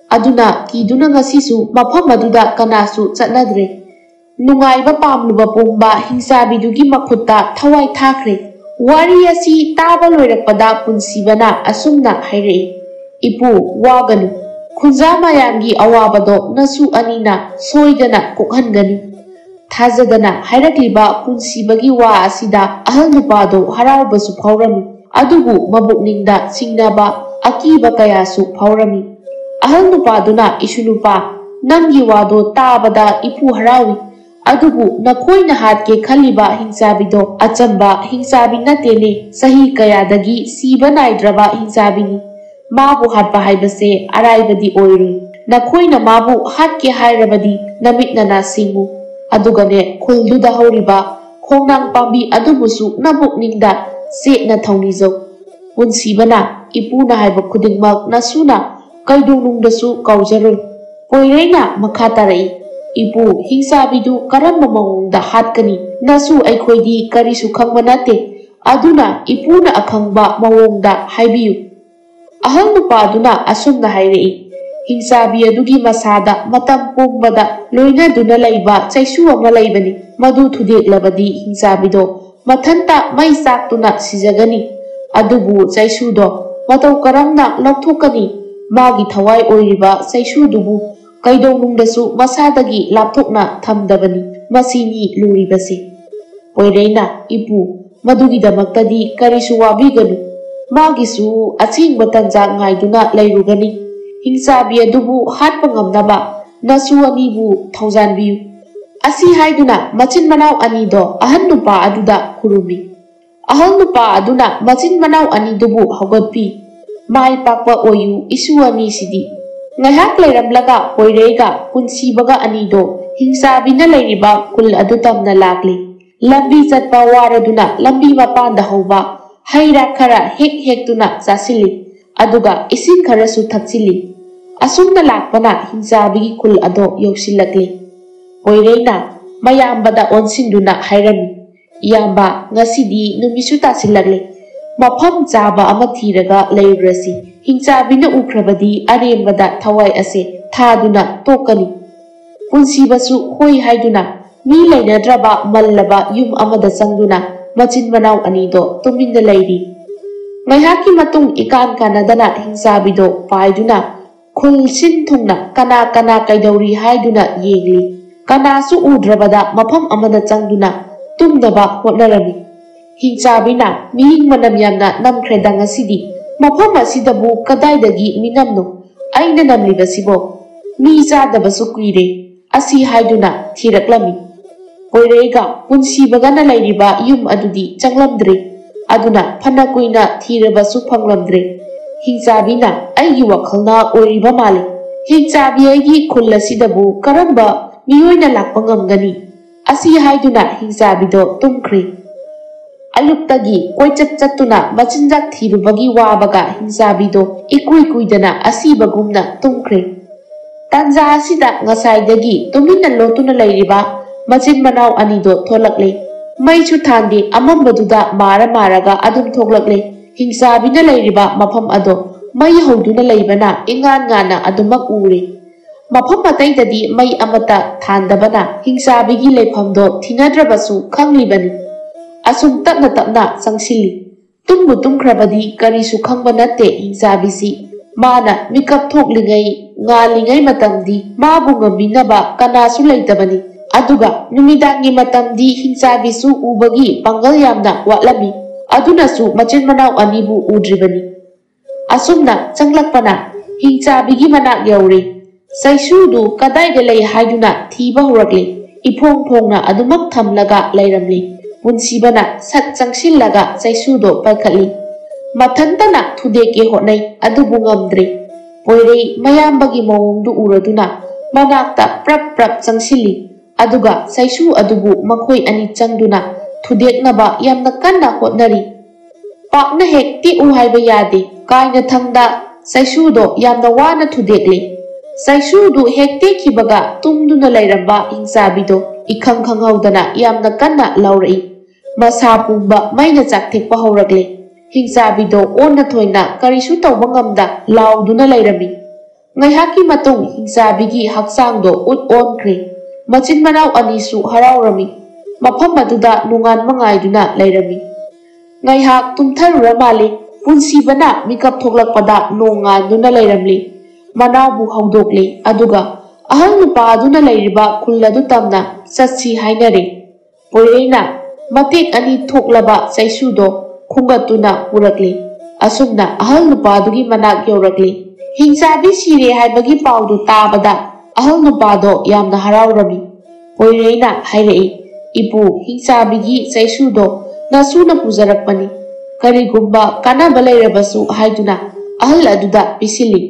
ꯑꯗꯨꯅ ꯀꯤꯗꯨꯅ ꯉꯁꯤꯁꯨ ꯃꯐꯝ ꯑꯗꯨꯗ ꯀꯅꯥꯁꯨ ꯆꯠꯅꯗ꯭ꯔꯦ꯫ ꯅꯨꯡꯉꯥꯏꯕ ꯄꯥꯝꯂꯨꯕ ꯄꯨꯝꯕ ꯍꯤꯡꯆꯥꯕꯤꯗꯨꯒꯤ ꯃꯈꯨꯠꯇ ꯊꯋꯥꯏ ꯊꯥꯈ꯭ꯔꯦ꯫ ꯋꯥꯔꯤ ꯑꯁꯤ ꯇꯥꯕ ꯂꯣꯏꯔꯛꯄꯗ ꯄꯨꯟꯁꯤꯕꯅ ꯑꯁꯨꯝꯅ ꯍꯥꯏꯔꯛꯏ, "ꯏꯄꯨ, ꯋꯥꯒꯅꯨ꯫ ꯈꯨꯟꯖꯥ ꯃꯌꯥꯝꯒꯤ ꯑꯋꯥꯕꯗꯣ ꯅꯁꯨ ꯑꯅꯤꯅ ꯁꯣꯏꯗꯅ ꯀꯣꯛꯍꯟꯒꯅꯤ"꯫ ꯊꯥꯖꯗꯅ ꯍꯥꯏꯔꯛꯂꯤꯕ ꯄꯨꯟꯁꯤꯕꯒꯤ ꯋꯥ ꯑꯁꯤꯗ ꯑꯍꯜ ꯅꯨꯄꯥꯗꯣ ꯍꯔꯥꯎꯕꯁꯨ ꯐꯥꯎꯔꯝꯃꯤ, ꯑꯗꯨꯕꯨ ꯃꯕꯨꯛꯅꯤꯡꯗ ꯆꯤꯡꯅꯕ, ꯑꯀꯤꯕ ꯀꯌꯥꯁꯨ ꯐꯥꯎꯔꯝꯃꯤ꯫ ꯑꯍꯜ ꯅꯨꯄꯥꯗꯨꯅ, "ꯏꯁꯨ ꯅꯨꯄꯥ, ꯅꯪꯒꯤ ꯋꯥꯗꯣ ꯇꯥꯕꯗ ꯏꯄꯨ ꯍꯔꯥꯎꯏ꯫ ꯑꯗꯨꯕꯨ ꯅꯈꯣꯏꯅ ꯍꯥꯠꯀꯦ ꯈꯜꯂꯤꯕ ꯍꯤꯡꯆꯥꯕꯤꯗꯣ ꯑꯆꯝꯕ ꯍꯤꯡꯆꯥꯕꯤ ꯅꯠꯇꯦꯅꯦ, ꯆꯍꯤ ꯀꯌꯥꯗꯒꯤ ꯁꯤꯕ ꯅꯥꯏꯗ꯭ꯔꯕ ꯍꯤꯡꯆꯥꯕꯤꯅꯤ꯫ ꯃꯥꯕꯨ ꯍꯥꯠꯄ ꯍꯥꯏꯕꯁꯦ ꯑꯔꯥꯏꯕꯗꯤ ꯑꯣꯏꯔꯣꯏ꯫ ꯅꯈꯣꯏꯅ ꯃꯥꯕꯨ ꯍꯥꯠꯀꯦ ꯍꯥꯏꯔꯕꯗꯤ ꯅꯃꯤꯠ ꯅꯅꯥ ꯁꯤꯡꯉꯨ, ꯑꯗꯨꯒꯅꯦ ꯈꯨꯜꯗꯨꯗ ꯍꯧꯔꯤꯕ ꯈꯣꯡꯅꯥꯡ ꯄꯥꯝꯕꯤ ꯑꯗꯨꯕꯨꯁꯨ ꯅꯕꯨꯛꯅꯤꯡꯗ ꯆꯦꯠꯅ ꯊꯧꯅꯤꯖꯧ"꯫ ꯄꯨꯟꯁꯤꯕꯅ, "ꯏꯄꯨꯅ ꯍꯥꯏꯕ ꯈꯨꯗꯤꯡꯃꯛ ꯅꯁꯨꯅ ꯀꯩꯗꯧꯅꯨꯡꯗꯁꯨ ꯀꯥꯎꯖꯔꯣꯏ"꯫ ꯄꯣꯏꯔꯩꯅ ꯃꯈꯥ ꯇꯥꯔꯛꯏ, "ꯏꯄꯨ, ꯍꯤꯡꯆꯥꯕꯤꯗꯨ ꯀꯔꯝꯕ ꯃꯑꯣꯡꯗ ꯍꯥꯠꯀꯅꯤ? ꯅꯁꯨ ꯑꯩꯈꯣꯏꯗꯤ ꯀꯔꯤꯁꯨ ꯈꯪꯕ ꯅꯠꯇꯦ, ꯑꯗꯨꯅ ꯏꯄꯨꯅ ꯑꯈꯪꯕ ꯃꯑꯣꯡꯗ ꯍꯥꯏꯕꯤꯌꯨ"꯫ ꯑꯍꯜ ꯅꯨꯄꯥꯗꯨꯅ ꯑꯁꯨꯝꯅ ꯍꯥꯏꯔꯛꯏ, "ꯍꯤꯡꯆꯥꯕꯤ ꯑꯗꯨꯒꯤ ꯃꯁꯥꯗ ꯃꯇꯝ ꯄꯨꯝꯕꯗ ꯂꯣꯏꯅꯗꯨꯅ ꯂꯩꯕ ꯆꯩꯁꯨ ꯑꯃ ꯂꯩꯕꯅꯤ꯫ ꯃꯗꯨ ꯊꯨꯗꯦꯛꯂꯕꯗꯤ ꯍꯤꯡꯆꯥꯕꯤꯗꯣ ꯃꯊꯟꯇ ꯃꯩ ꯆꯥꯛꯇꯨꯅ ꯁꯤꯖꯒꯅꯤ꯫ ꯑꯗꯨꯕꯨ ꯆꯩꯁꯨꯗꯣ ꯃꯇꯧ ꯀꯔꯝꯅ ꯂꯧꯊꯣꯛꯀꯅꯤ? ꯃꯥꯒꯤ ꯊꯋꯥꯏ ꯑꯣꯏꯔꯤꯕ ꯆꯩꯁꯨꯗꯨꯕꯨ ꯀꯩꯗꯧꯅꯨꯡꯗꯁꯨ ꯃꯁꯥꯗꯒꯤ ꯂꯥꯞꯊꯣꯛꯅ ꯊꯝꯗꯕꯅꯤ꯫ ꯃꯁꯤꯅꯤ ꯂꯨꯔꯤꯕꯁꯤ꯫ ꯄꯣꯏꯔꯩꯅ, "ꯏꯄꯨ, ꯃꯗꯨꯒꯤꯗꯃꯛꯇꯗꯤ ꯀꯔꯤꯁꯨ ꯋꯥꯕꯤꯒꯅꯨ꯫ ꯃꯥꯒꯤꯁꯨ ꯑꯁꯦꯡꯕ ꯇꯟꯖꯥ ꯉꯥꯏꯗꯨꯅ ꯂꯩꯔꯨꯒꯅꯤ꯫ ꯍꯤꯡꯆꯥꯕꯤ ꯑꯗꯨꯕꯨ ꯍꯥꯠꯄ ꯉꯝꯅꯕ ꯅꯁꯨ ꯑꯅꯤꯕꯨ ꯊꯧꯖꯥꯟꯕꯤꯌꯨ꯫" ꯑꯁꯤ ꯍꯥꯏꯗꯨꯅ ꯃꯆꯤꯟ ꯃꯅꯥꯎ ꯑꯅꯤꯗꯣ ꯑꯍꯟ ꯅꯨꯄꯥ ꯑꯗꯨꯗ ꯈꯨꯔꯨꯝꯃꯤ꯫ ꯑꯍꯜ ꯅꯨꯄꯥ ꯑꯗꯨꯅ ꯃꯆꯤꯟ ꯃꯅꯥꯎ ꯑꯅꯤꯗꯨꯕꯨ ꯍꯧꯒꯠꯄꯤ꯫ "ꯃꯥꯏ ꯄꯥꯛꯄ ꯑꯣꯏꯌꯨ, ꯏꯁꯨ ꯑꯅꯤꯁꯤꯗꯤ꯫" ꯉꯥꯏꯍꯥꯛ ꯂꯩꯔꯝꯂꯒ ꯄꯣꯏꯔꯩꯒ ꯄꯨꯟꯁꯤꯕꯒ ꯑꯅꯤꯗꯣ ꯍꯤꯡꯆꯥꯕꯤꯅ ꯂꯩꯔꯤꯕ ꯈꯨꯜ ꯑꯗꯨ ꯇꯝꯅ ꯂꯥꯛꯂꯤ꯫ ꯂꯝꯕꯤ ꯆꯠꯄ ꯋꯥꯔꯗꯨꯅ ꯂꯝꯕꯤ ꯃꯄꯥꯟꯗ ꯍꯧꯕ ꯍꯩ ꯔꯥ ꯈꯔ ꯍꯦꯛ ꯍꯦꯛꯇꯨꯅ ꯆꯥꯁꯤꯜꯂꯤ꯫ ꯑꯗꯨꯒ ꯏꯁꯤꯡ ꯈꯔꯁꯨ ꯊꯛꯆꯤꯜꯂꯤ꯫ ꯑꯁꯨꯝꯅ ꯂꯥꯛꯄꯅ ꯍꯤꯡꯆꯥꯕꯤꯒꯤ ꯈꯨꯜ ꯑꯗꯣ ꯌꯧꯁꯤꯜꯂꯛꯂꯤ꯫ ꯄꯣꯏꯔꯩꯅ ꯃꯌꯥꯝꯕꯗ ꯑꯣꯟꯁꯤꯟꯗꯨꯅ ꯍꯥꯏꯔꯝꯃꯤ, "ꯏꯌꯥꯝꯕ, ꯉꯁꯤꯗꯤ ꯅꯨꯃꯤꯠꯁꯨ ꯇꯥꯁꯤꯜꯂꯛꯂꯦ꯫ ꯃꯐꯝ ꯆꯥꯕ ꯑꯃ ꯊꯤꯔꯒ ꯂꯩꯔꯨꯔꯁꯤ꯫ ꯍꯤꯡꯆꯥꯕꯤꯅ ꯎꯈ꯭ꯔꯕꯗꯤ ꯑꯔꯦꯝꯕꯗ ꯊꯋꯥꯏ ꯑꯁꯦ ꯊꯥꯗꯨꯅ ꯇꯣꯛꯀꯅꯤ꯫" ꯄꯨꯟꯁꯤꯕꯁꯨ ꯍꯣꯏ ꯍꯥꯏꯗꯨꯅ ꯃꯤ ꯂꯩꯅꯗ꯭ꯔꯕ ꯃꯜꯂꯕ ꯌꯨꯝ ꯑꯃꯗ ꯆꯪꯗꯨꯅ ꯃꯆꯤꯟ ꯃꯅꯥꯎ ꯑꯅꯤꯗꯣ ꯇꯨꯃꯤꯟꯅ ꯂꯩꯔꯤ꯫ ꯉꯥꯏꯍꯥꯛꯀꯤ ꯃꯇꯨꯡ ꯏꯀꯥꯟ ꯀꯥꯟꯅꯗꯅ ꯍꯤꯡꯆꯥꯕꯤꯗꯣ ꯄꯥꯏꯗꯨꯅ ꯈꯨꯜ ꯁꯤꯟ ꯊꯨꯡꯅ ꯀꯅꯥ ꯀꯅꯥ ꯀꯩꯗꯧꯔꯤ ꯍꯥꯏꯗꯨꯅ ꯌꯦꯡꯂꯤ꯫ ꯀꯅꯥꯁꯨ ꯎꯗ꯭ꯔꯕꯗ ꯃꯐꯝ ꯑꯃꯗ ꯆꯪꯗꯨꯅ ꯇꯨꯝꯅꯕ ꯍꯣꯠꯅꯔꯝꯃꯤ꯫ ꯍꯤꯡꯆꯥꯕꯤꯅ, "ꯃꯤꯌꯦꯡ ꯃꯅꯝ ꯌꯥꯝꯅ ꯅꯝꯈ꯭ꯔꯦꯗ ꯉꯁꯤꯗꯤ꯫ ꯃꯐꯝ ꯑꯁꯤꯗꯕꯨ ꯀꯗꯥꯏꯗꯒꯤ ꯃꯤꯅꯝꯅꯣ ꯑꯩꯅ ꯅꯝꯂꯤꯕꯁꯤꯕꯣ? ꯃꯤ ꯆꯥꯗꯕꯁꯨ ꯀꯨꯏꯔꯦ꯫" ꯑꯁꯤ ꯍꯥꯏꯗꯨꯅ ꯊꯤꯔꯛꯂꯝꯃꯤ꯫ ꯄꯣꯏꯔꯩꯒ ꯄꯨꯟꯁꯤꯕꯒꯅ ꯂꯩꯔꯤꯕ ꯌꯨꯝ ꯑꯗꯨꯗꯤ ꯆꯪꯂꯝꯗ꯭ꯔꯦ꯫ ꯑꯗꯨꯅ ꯐꯅ ꯀꯨꯏꯅ ꯊꯤꯔꯕꯁꯨ ꯐꯪꯂꯝꯗ꯭ꯔꯦ꯫ ꯍꯤꯡꯆꯥꯕꯤꯅ, "ꯑꯩꯒꯤ ꯋꯥꯈꯜꯅ ꯑꯣꯏꯔꯤꯕ ꯃꯥꯜꯂꯤ꯫ ꯍꯤꯡꯆꯥꯕꯤ ꯑꯩꯒꯤ ꯈꯨꯜ ꯑꯁꯤꯗꯕꯨ ꯀꯔꯝꯕ ꯃꯤꯑꯣꯏꯅ ꯂꯥꯛꯄ ꯉꯝꯒꯅꯤ?" ꯑꯁꯤ ꯍꯥꯏꯗꯨꯅ ꯍꯤꯡꯆꯥꯕꯤꯗꯣ ꯇꯨꯝꯈ꯭ꯔꯦ꯫ ꯑꯌꯨꯛꯇꯒꯤ ꯀꯣꯏꯆꯠ ꯆꯠꯇꯨꯅ ꯃꯆꯤꯟꯖꯥꯛ ꯊꯤꯔꯨꯕꯒꯤ ꯋꯥꯕꯒ ꯍꯤꯡꯆꯥꯕꯤꯗꯣ ꯏꯀꯨꯏ ꯀꯨꯏꯗꯅ ꯑꯁꯤꯕꯒꯨꯝꯅ ꯇꯨꯝꯈ꯭ꯔꯦ꯫ ꯇꯥꯟꯖꯥ ꯑꯁꯤꯗ ꯉꯁꯥꯏꯗꯒꯤ ꯇꯨꯃꯤꯟꯅ ꯂꯣꯠꯇꯨꯅ ꯂꯩꯔꯤꯕ ꯃꯆꯤꯟ ꯃꯅꯥꯎ ꯑꯅꯤꯗꯣ ꯊꯣꯛꯂꯛꯂꯦ꯫ ꯃꯩꯁꯨ ꯊꯥꯟꯗꯦ, ꯑꯃꯝꯕꯗꯨꯗ ꯃꯥꯔ ꯃꯥꯔꯒ ꯑꯗꯨꯝ ꯊꯣꯛꯂꯛꯂꯦ꯫ ꯍꯤꯡꯆꯥꯕꯤꯅ ꯂꯩꯔꯤꯕ ꯃꯐꯝ ꯑꯗꯣ ꯃꯩ ꯍꯧꯗꯨꯅ ꯂꯩꯕꯅ ꯏꯉꯥꯟ ꯉꯥꯟꯅ ꯑꯗꯨꯃꯛ ꯎꯔꯦ꯫ ꯃꯐꯝ ꯑꯇꯩꯗꯗꯤ ꯃꯩ ꯑꯃꯠꯇ ꯊꯥꯟꯗꯕꯅ ꯍꯤꯡꯆꯥꯕꯤꯒꯤ ꯂꯩꯐꯝꯗꯣ ꯊꯤꯅꯗ꯭ꯔꯕꯁꯨ ꯈꯪꯂꯤꯕꯅꯤ꯫ ꯑꯁꯨꯝ ꯇꯞꯅ ꯇꯞꯅ ꯆꯪꯁꯤꯜꯂꯤ꯫ ꯇꯨꯝꯕꯨ ꯇꯨꯝꯈ꯭ꯔꯕꯗꯤ ꯀꯔꯤꯁꯨ ꯈꯪꯕ ꯅꯠꯇꯦ ꯍꯤꯡꯆꯥꯕꯤꯁꯤ꯫ ꯃꯥꯅ ꯃꯤꯀꯞ ꯊꯣꯛꯂꯤꯉꯩ, ꯉꯥꯜꯂꯤꯉꯩ ꯃꯇꯝꯗꯤ ꯃꯥꯕꯨ ꯉꯝꯕꯤꯅꯕ ꯀꯅꯥꯁꯨ ꯂꯩꯇꯕꯅꯤ꯫ ꯑꯗꯨꯒ ꯅꯨꯃꯤꯗꯥꯡꯒꯤ ꯃꯇꯝꯗꯤ ꯍꯤꯡꯆꯥꯕꯤꯁꯨ ꯎꯕꯒꯤ ꯄꯥꯡꯒꯜ ꯌꯥꯝꯅ ꯋꯥꯠꯂꯝꯃꯤ꯫ ꯑꯗꯨꯅꯁꯨ ꯃꯆꯤꯟ ꯃꯅꯥꯎ ꯑꯅꯤꯕꯨ ꯎꯗ꯭ꯔꯤꯕꯅꯤ꯫ ꯑꯁꯨꯝꯅ ꯆꯪꯂꯛꯄꯅ ꯍꯤꯡꯆꯥꯕꯤꯒꯤ ꯃꯅꯥꯛ ꯌꯧꯔꯦ꯫ ꯆꯩꯁꯨꯗꯨ ꯀꯗꯥꯏꯗ ꯂꯩ ꯍꯥꯏꯗꯨꯅ ꯊꯤꯕ ꯍꯧꯔꯛꯂꯦ꯫ ꯏꯐꯣꯡ ꯐꯣꯡꯅ ꯑꯗꯨꯃꯛ ꯊꯝꯂꯒ ꯂꯩꯔꯝꯂꯦ꯫ ꯄꯨꯟꯁꯤꯕꯅ ꯁꯠ ꯆꯪꯁꯤꯜꯂꯒ ꯆꯩꯁꯨꯗꯣ ꯄꯥꯏꯈꯠꯂꯤ꯫ ꯃꯊꯟꯇꯅ ꯊꯨꯗꯦꯛꯀꯦ ꯍꯣꯠꯅꯩ, ꯑꯗꯨꯕꯨ ꯉꯝꯗ꯭ꯔꯦ꯫ ꯄꯣꯏꯔꯩ ꯃꯌꯥꯝꯕꯒꯤ ꯃꯑꯣꯡꯗꯨ ꯎꯔꯗꯨꯅ ꯃꯅꯥꯛꯇ ꯄ꯭ꯔꯞ ꯄ꯭ꯔꯞ ꯆꯪꯁꯤꯜꯂꯤ꯫ ꯑꯗꯨꯒ ꯆꯩꯁꯨ ꯑꯗꯨꯕꯨ ꯃꯈꯣꯏ ꯑꯅꯤ ꯆꯪꯗꯨꯅ ꯊꯨꯗꯦꯛꯅꯕ ꯌꯥꯝꯅ ꯀꯟꯅ ꯍꯣꯠꯅꯔꯤ꯫ ꯄꯥꯛꯅ ꯍꯦꯛ ꯇꯦꯛꯎ ꯍꯥꯏꯕ ꯌꯥꯗꯦ꯫ ꯀꯥꯏꯅ ꯊꯪꯗ ꯆꯩꯁꯨꯗꯣ ꯌꯥꯝꯅ ꯋꯥꯅ ꯊꯨꯗꯦꯛꯂꯤ꯫ ꯆꯩꯁꯨꯗꯨ ꯍꯦꯛ ꯇꯦꯛꯈꯤꯕꯒ ꯇꯨꯝꯗꯨꯅ ꯂꯩꯔꯝꯕ ꯍꯤꯡꯆꯥꯕꯤꯗꯣ ꯏꯈꯪ ꯈꯪꯍꯧꯗꯅ ꯌꯥꯝꯅ ꯀꯟꯅ ꯂꯥꯎꯔꯛꯏ꯫ ꯃꯁꯥ ꯄꯨꯝꯕ ꯃꯩꯅ ꯆꯥꯛꯊꯦꯛꯄ ꯍꯧꯔꯛꯂꯦ꯫ ꯍꯤꯡꯆꯥꯕꯤꯗꯣ ꯑꯣꯟꯅ ꯊꯣꯏꯅ ꯀꯔꯤꯁꯨ ꯇꯧꯕ ꯉꯝꯗ ꯂꯥꯎꯗꯨꯅ ꯂꯩꯔꯝꯃꯤ꯫ ꯉꯥꯏꯍꯥꯛꯀꯤ ꯃꯇꯨꯡ ꯍꯤꯡꯆꯥꯕꯤꯒꯤ ꯍꯛꯆꯥꯡꯗꯣ ꯎꯠ ꯑꯣꯟꯈ꯭ꯔꯦ꯫ ꯃꯆꯤꯟ ꯃꯅꯥꯎ ꯑꯅꯤꯁꯨ ꯍꯔꯥꯎꯔꯝꯃꯤ꯫ ꯃꯐꯝ ꯑꯗꯨꯗ ꯅꯣꯡꯉꯥꯟꯕ ꯉꯥꯏꯗꯨꯅ ꯂꯩꯔꯝꯃꯤ꯫ ꯉꯥꯏꯍꯥꯛ ꯇꯨꯝꯊꯔꯨꯔ ꯃꯥꯜꯂꯤ꯫ ꯄꯨꯟꯁꯤꯕꯅ ꯃꯤꯀꯞ ꯊꯣꯛꯂꯛꯄꯗ ꯅꯣꯡ ꯉꯥꯟꯗꯨꯅ ꯂꯩꯔꯝꯂꯤ꯫ ꯃꯅꯥꯎꯕꯨ ꯍꯧꯗꯣꯛꯂꯤ꯫ ꯑꯗꯨꯒ ꯑꯍꯜ ꯅꯨꯄꯥ ꯑꯗꯨꯅ ꯂꯩꯔꯤꯕ ꯈꯨꯜ ꯑꯗꯨ ꯇꯝꯅ ꯆꯠꯁꯤ ꯍꯥꯏꯅꯔꯦ꯫ ꯄꯣꯏꯔꯩꯅ ꯃꯇꯦꯛ ꯑꯅꯤ ꯊꯣꯛꯂꯕ ꯆꯩꯁꯨꯗꯣ ꯈꯨꯝꯒꯠꯇꯨꯅ ꯄꯨꯔꯛꯂꯤ꯫ ꯑꯁꯨꯝꯅ ꯑꯍꯜ ꯅꯨꯄꯥꯗꯨꯒꯤ ꯃꯅꯥꯛ ꯌꯧꯔꯛꯂꯤ꯫ ꯍꯤꯡꯆꯥꯕꯤ ꯁꯤꯔꯦ ꯍꯥꯏꯕꯒꯤ ꯄꯥꯎꯗꯨ ꯇꯥꯕꯗ ꯑꯍꯜ ꯅꯨꯄꯥꯗꯣ ꯌꯥꯝꯅ ꯍꯔꯥꯎꯔꯝꯃꯤ꯫ ꯄꯣꯏꯔꯩꯅ ꯍꯥꯏꯔꯛꯏ, "ꯏꯄꯨ, ꯍꯤꯡꯆꯥꯕꯤꯒꯤ ꯆꯩꯁꯨꯗꯣ ꯅꯁꯨꯅ ꯄꯨꯖꯔꯛꯄꯅꯤ꯫ ꯀꯔꯤꯒꯨꯝꯕ ꯀꯥꯟꯅꯕ ꯂꯩꯔꯕꯁꯨ" ꯍꯥꯏꯗꯨꯅ ꯑꯍꯜ ꯑꯗꯨꯗ ꯄꯤꯁꯤꯜꯂꯤ꯫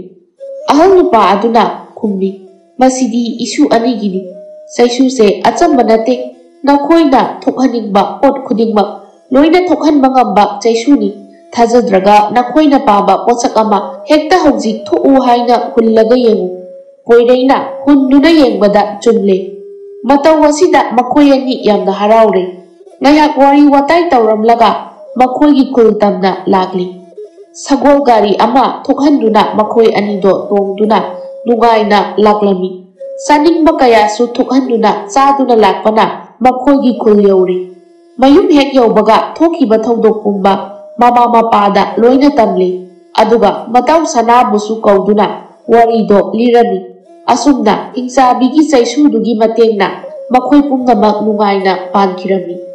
ꯑꯍꯜ ꯅꯨꯄꯥ ꯑꯗꯨꯅ ꯈꯨꯝꯃꯤ, "ꯃꯁꯤꯗꯤ ꯏꯁꯨ ꯑꯅꯤꯒꯤꯅꯤ꯫ ꯆꯩꯁꯨꯁꯦ ꯑꯆꯝꯕ ꯅꯠꯇꯦ꯫ ꯅꯈꯣꯏꯅ ꯊꯣꯛꯍꯟꯅꯤꯡꯕ ꯄꯣꯠ ꯈꯨꯗꯤꯡꯃꯛ ꯂꯣꯏꯅ ꯊꯣꯛꯍꯟꯕ ꯉꯝꯕ ꯆꯩꯁꯨꯅꯤ꯫ ꯊꯥꯖꯗ꯭ꯔꯒ ꯅꯈꯣꯏꯅ ꯄꯥꯝꯕ ꯄꯣꯠꯁꯛ ꯑꯃ ꯍꯦꯛꯇ ꯍꯧꯖꯤꯛ ꯊꯣꯛꯎ ꯍꯥꯏꯅ ꯍꯨꯜꯂꯒ ꯌꯦꯡꯉꯨ"꯫ ꯄꯣꯏꯔꯩꯅ ꯍꯨꯟꯗꯨꯅ ꯌꯦꯡꯕꯗ ꯆꯨꯝꯂꯦ꯫ ꯃꯇꯧ ꯑꯁꯤꯗ ꯃꯈꯣꯏ ꯑꯅꯤ ꯌꯥꯝꯅ ꯍꯔꯥꯎꯔꯦ꯫ ꯉꯥꯏꯍꯥꯛ ꯋꯥꯔꯤ ꯋꯥꯇꯥꯏ ꯇꯧꯔꯝꯂꯒ ꯃꯈꯣꯏꯒꯤ ꯈꯨꯜ ꯇꯝꯅ ꯂꯥꯛꯂꯤ꯫ ꯁꯒꯣꯜ ꯒꯥꯔꯤ ꯑꯃ ꯊꯣꯛꯍꯟꯗꯨꯅ ꯃꯈꯣꯏ ꯑꯅꯤꯗꯣ ꯇꯣꯡꯗꯨꯅ ꯅꯨꯡꯉꯥꯏꯅ ꯂꯥꯛꯂꯝꯃꯤ꯫ ꯆꯥꯅꯤꯡꯕ ꯀꯌꯥꯁꯨ ꯊꯣꯛꯍꯟꯗꯨꯅ ꯆꯥꯗꯨꯅ ꯂꯥꯛꯄꯅ ꯃꯈꯣꯏꯒꯤ ꯈꯨꯜ ꯌꯧꯔꯤ꯫ ꯃꯌꯨꯝ ꯍꯦꯛ ꯌꯧꯕꯒ ꯊꯣꯛꯈꯤꯕ ꯊꯧꯗꯣꯛ ꯄꯨꯝꯕ ꯃꯃꯥ ꯃꯄꯥꯗ ꯂꯣꯏꯅ ꯇꯝꯂꯤ꯫ ꯑꯗꯨꯒ ꯃꯇꯥꯎ ꯁꯅꯥꯕꯨꯁꯨ ꯀꯧꯗꯨꯅ ꯋꯥꯔꯤꯗꯣ ꯂꯤꯔꯝꯃꯤ꯫ ꯑꯁꯨꯝꯅ ꯍꯤꯡꯆꯥꯕꯤꯒꯤ ꯆꯩꯁꯨꯗꯨꯒꯤ ꯃꯇꯦꯡꯅ ꯃꯈꯣꯏ ꯄꯨꯝꯅꯃꯛ ꯅꯨꯡꯉꯥꯏꯅ ꯄꯥꯟꯈꯤꯔꯝꯃꯤ꯫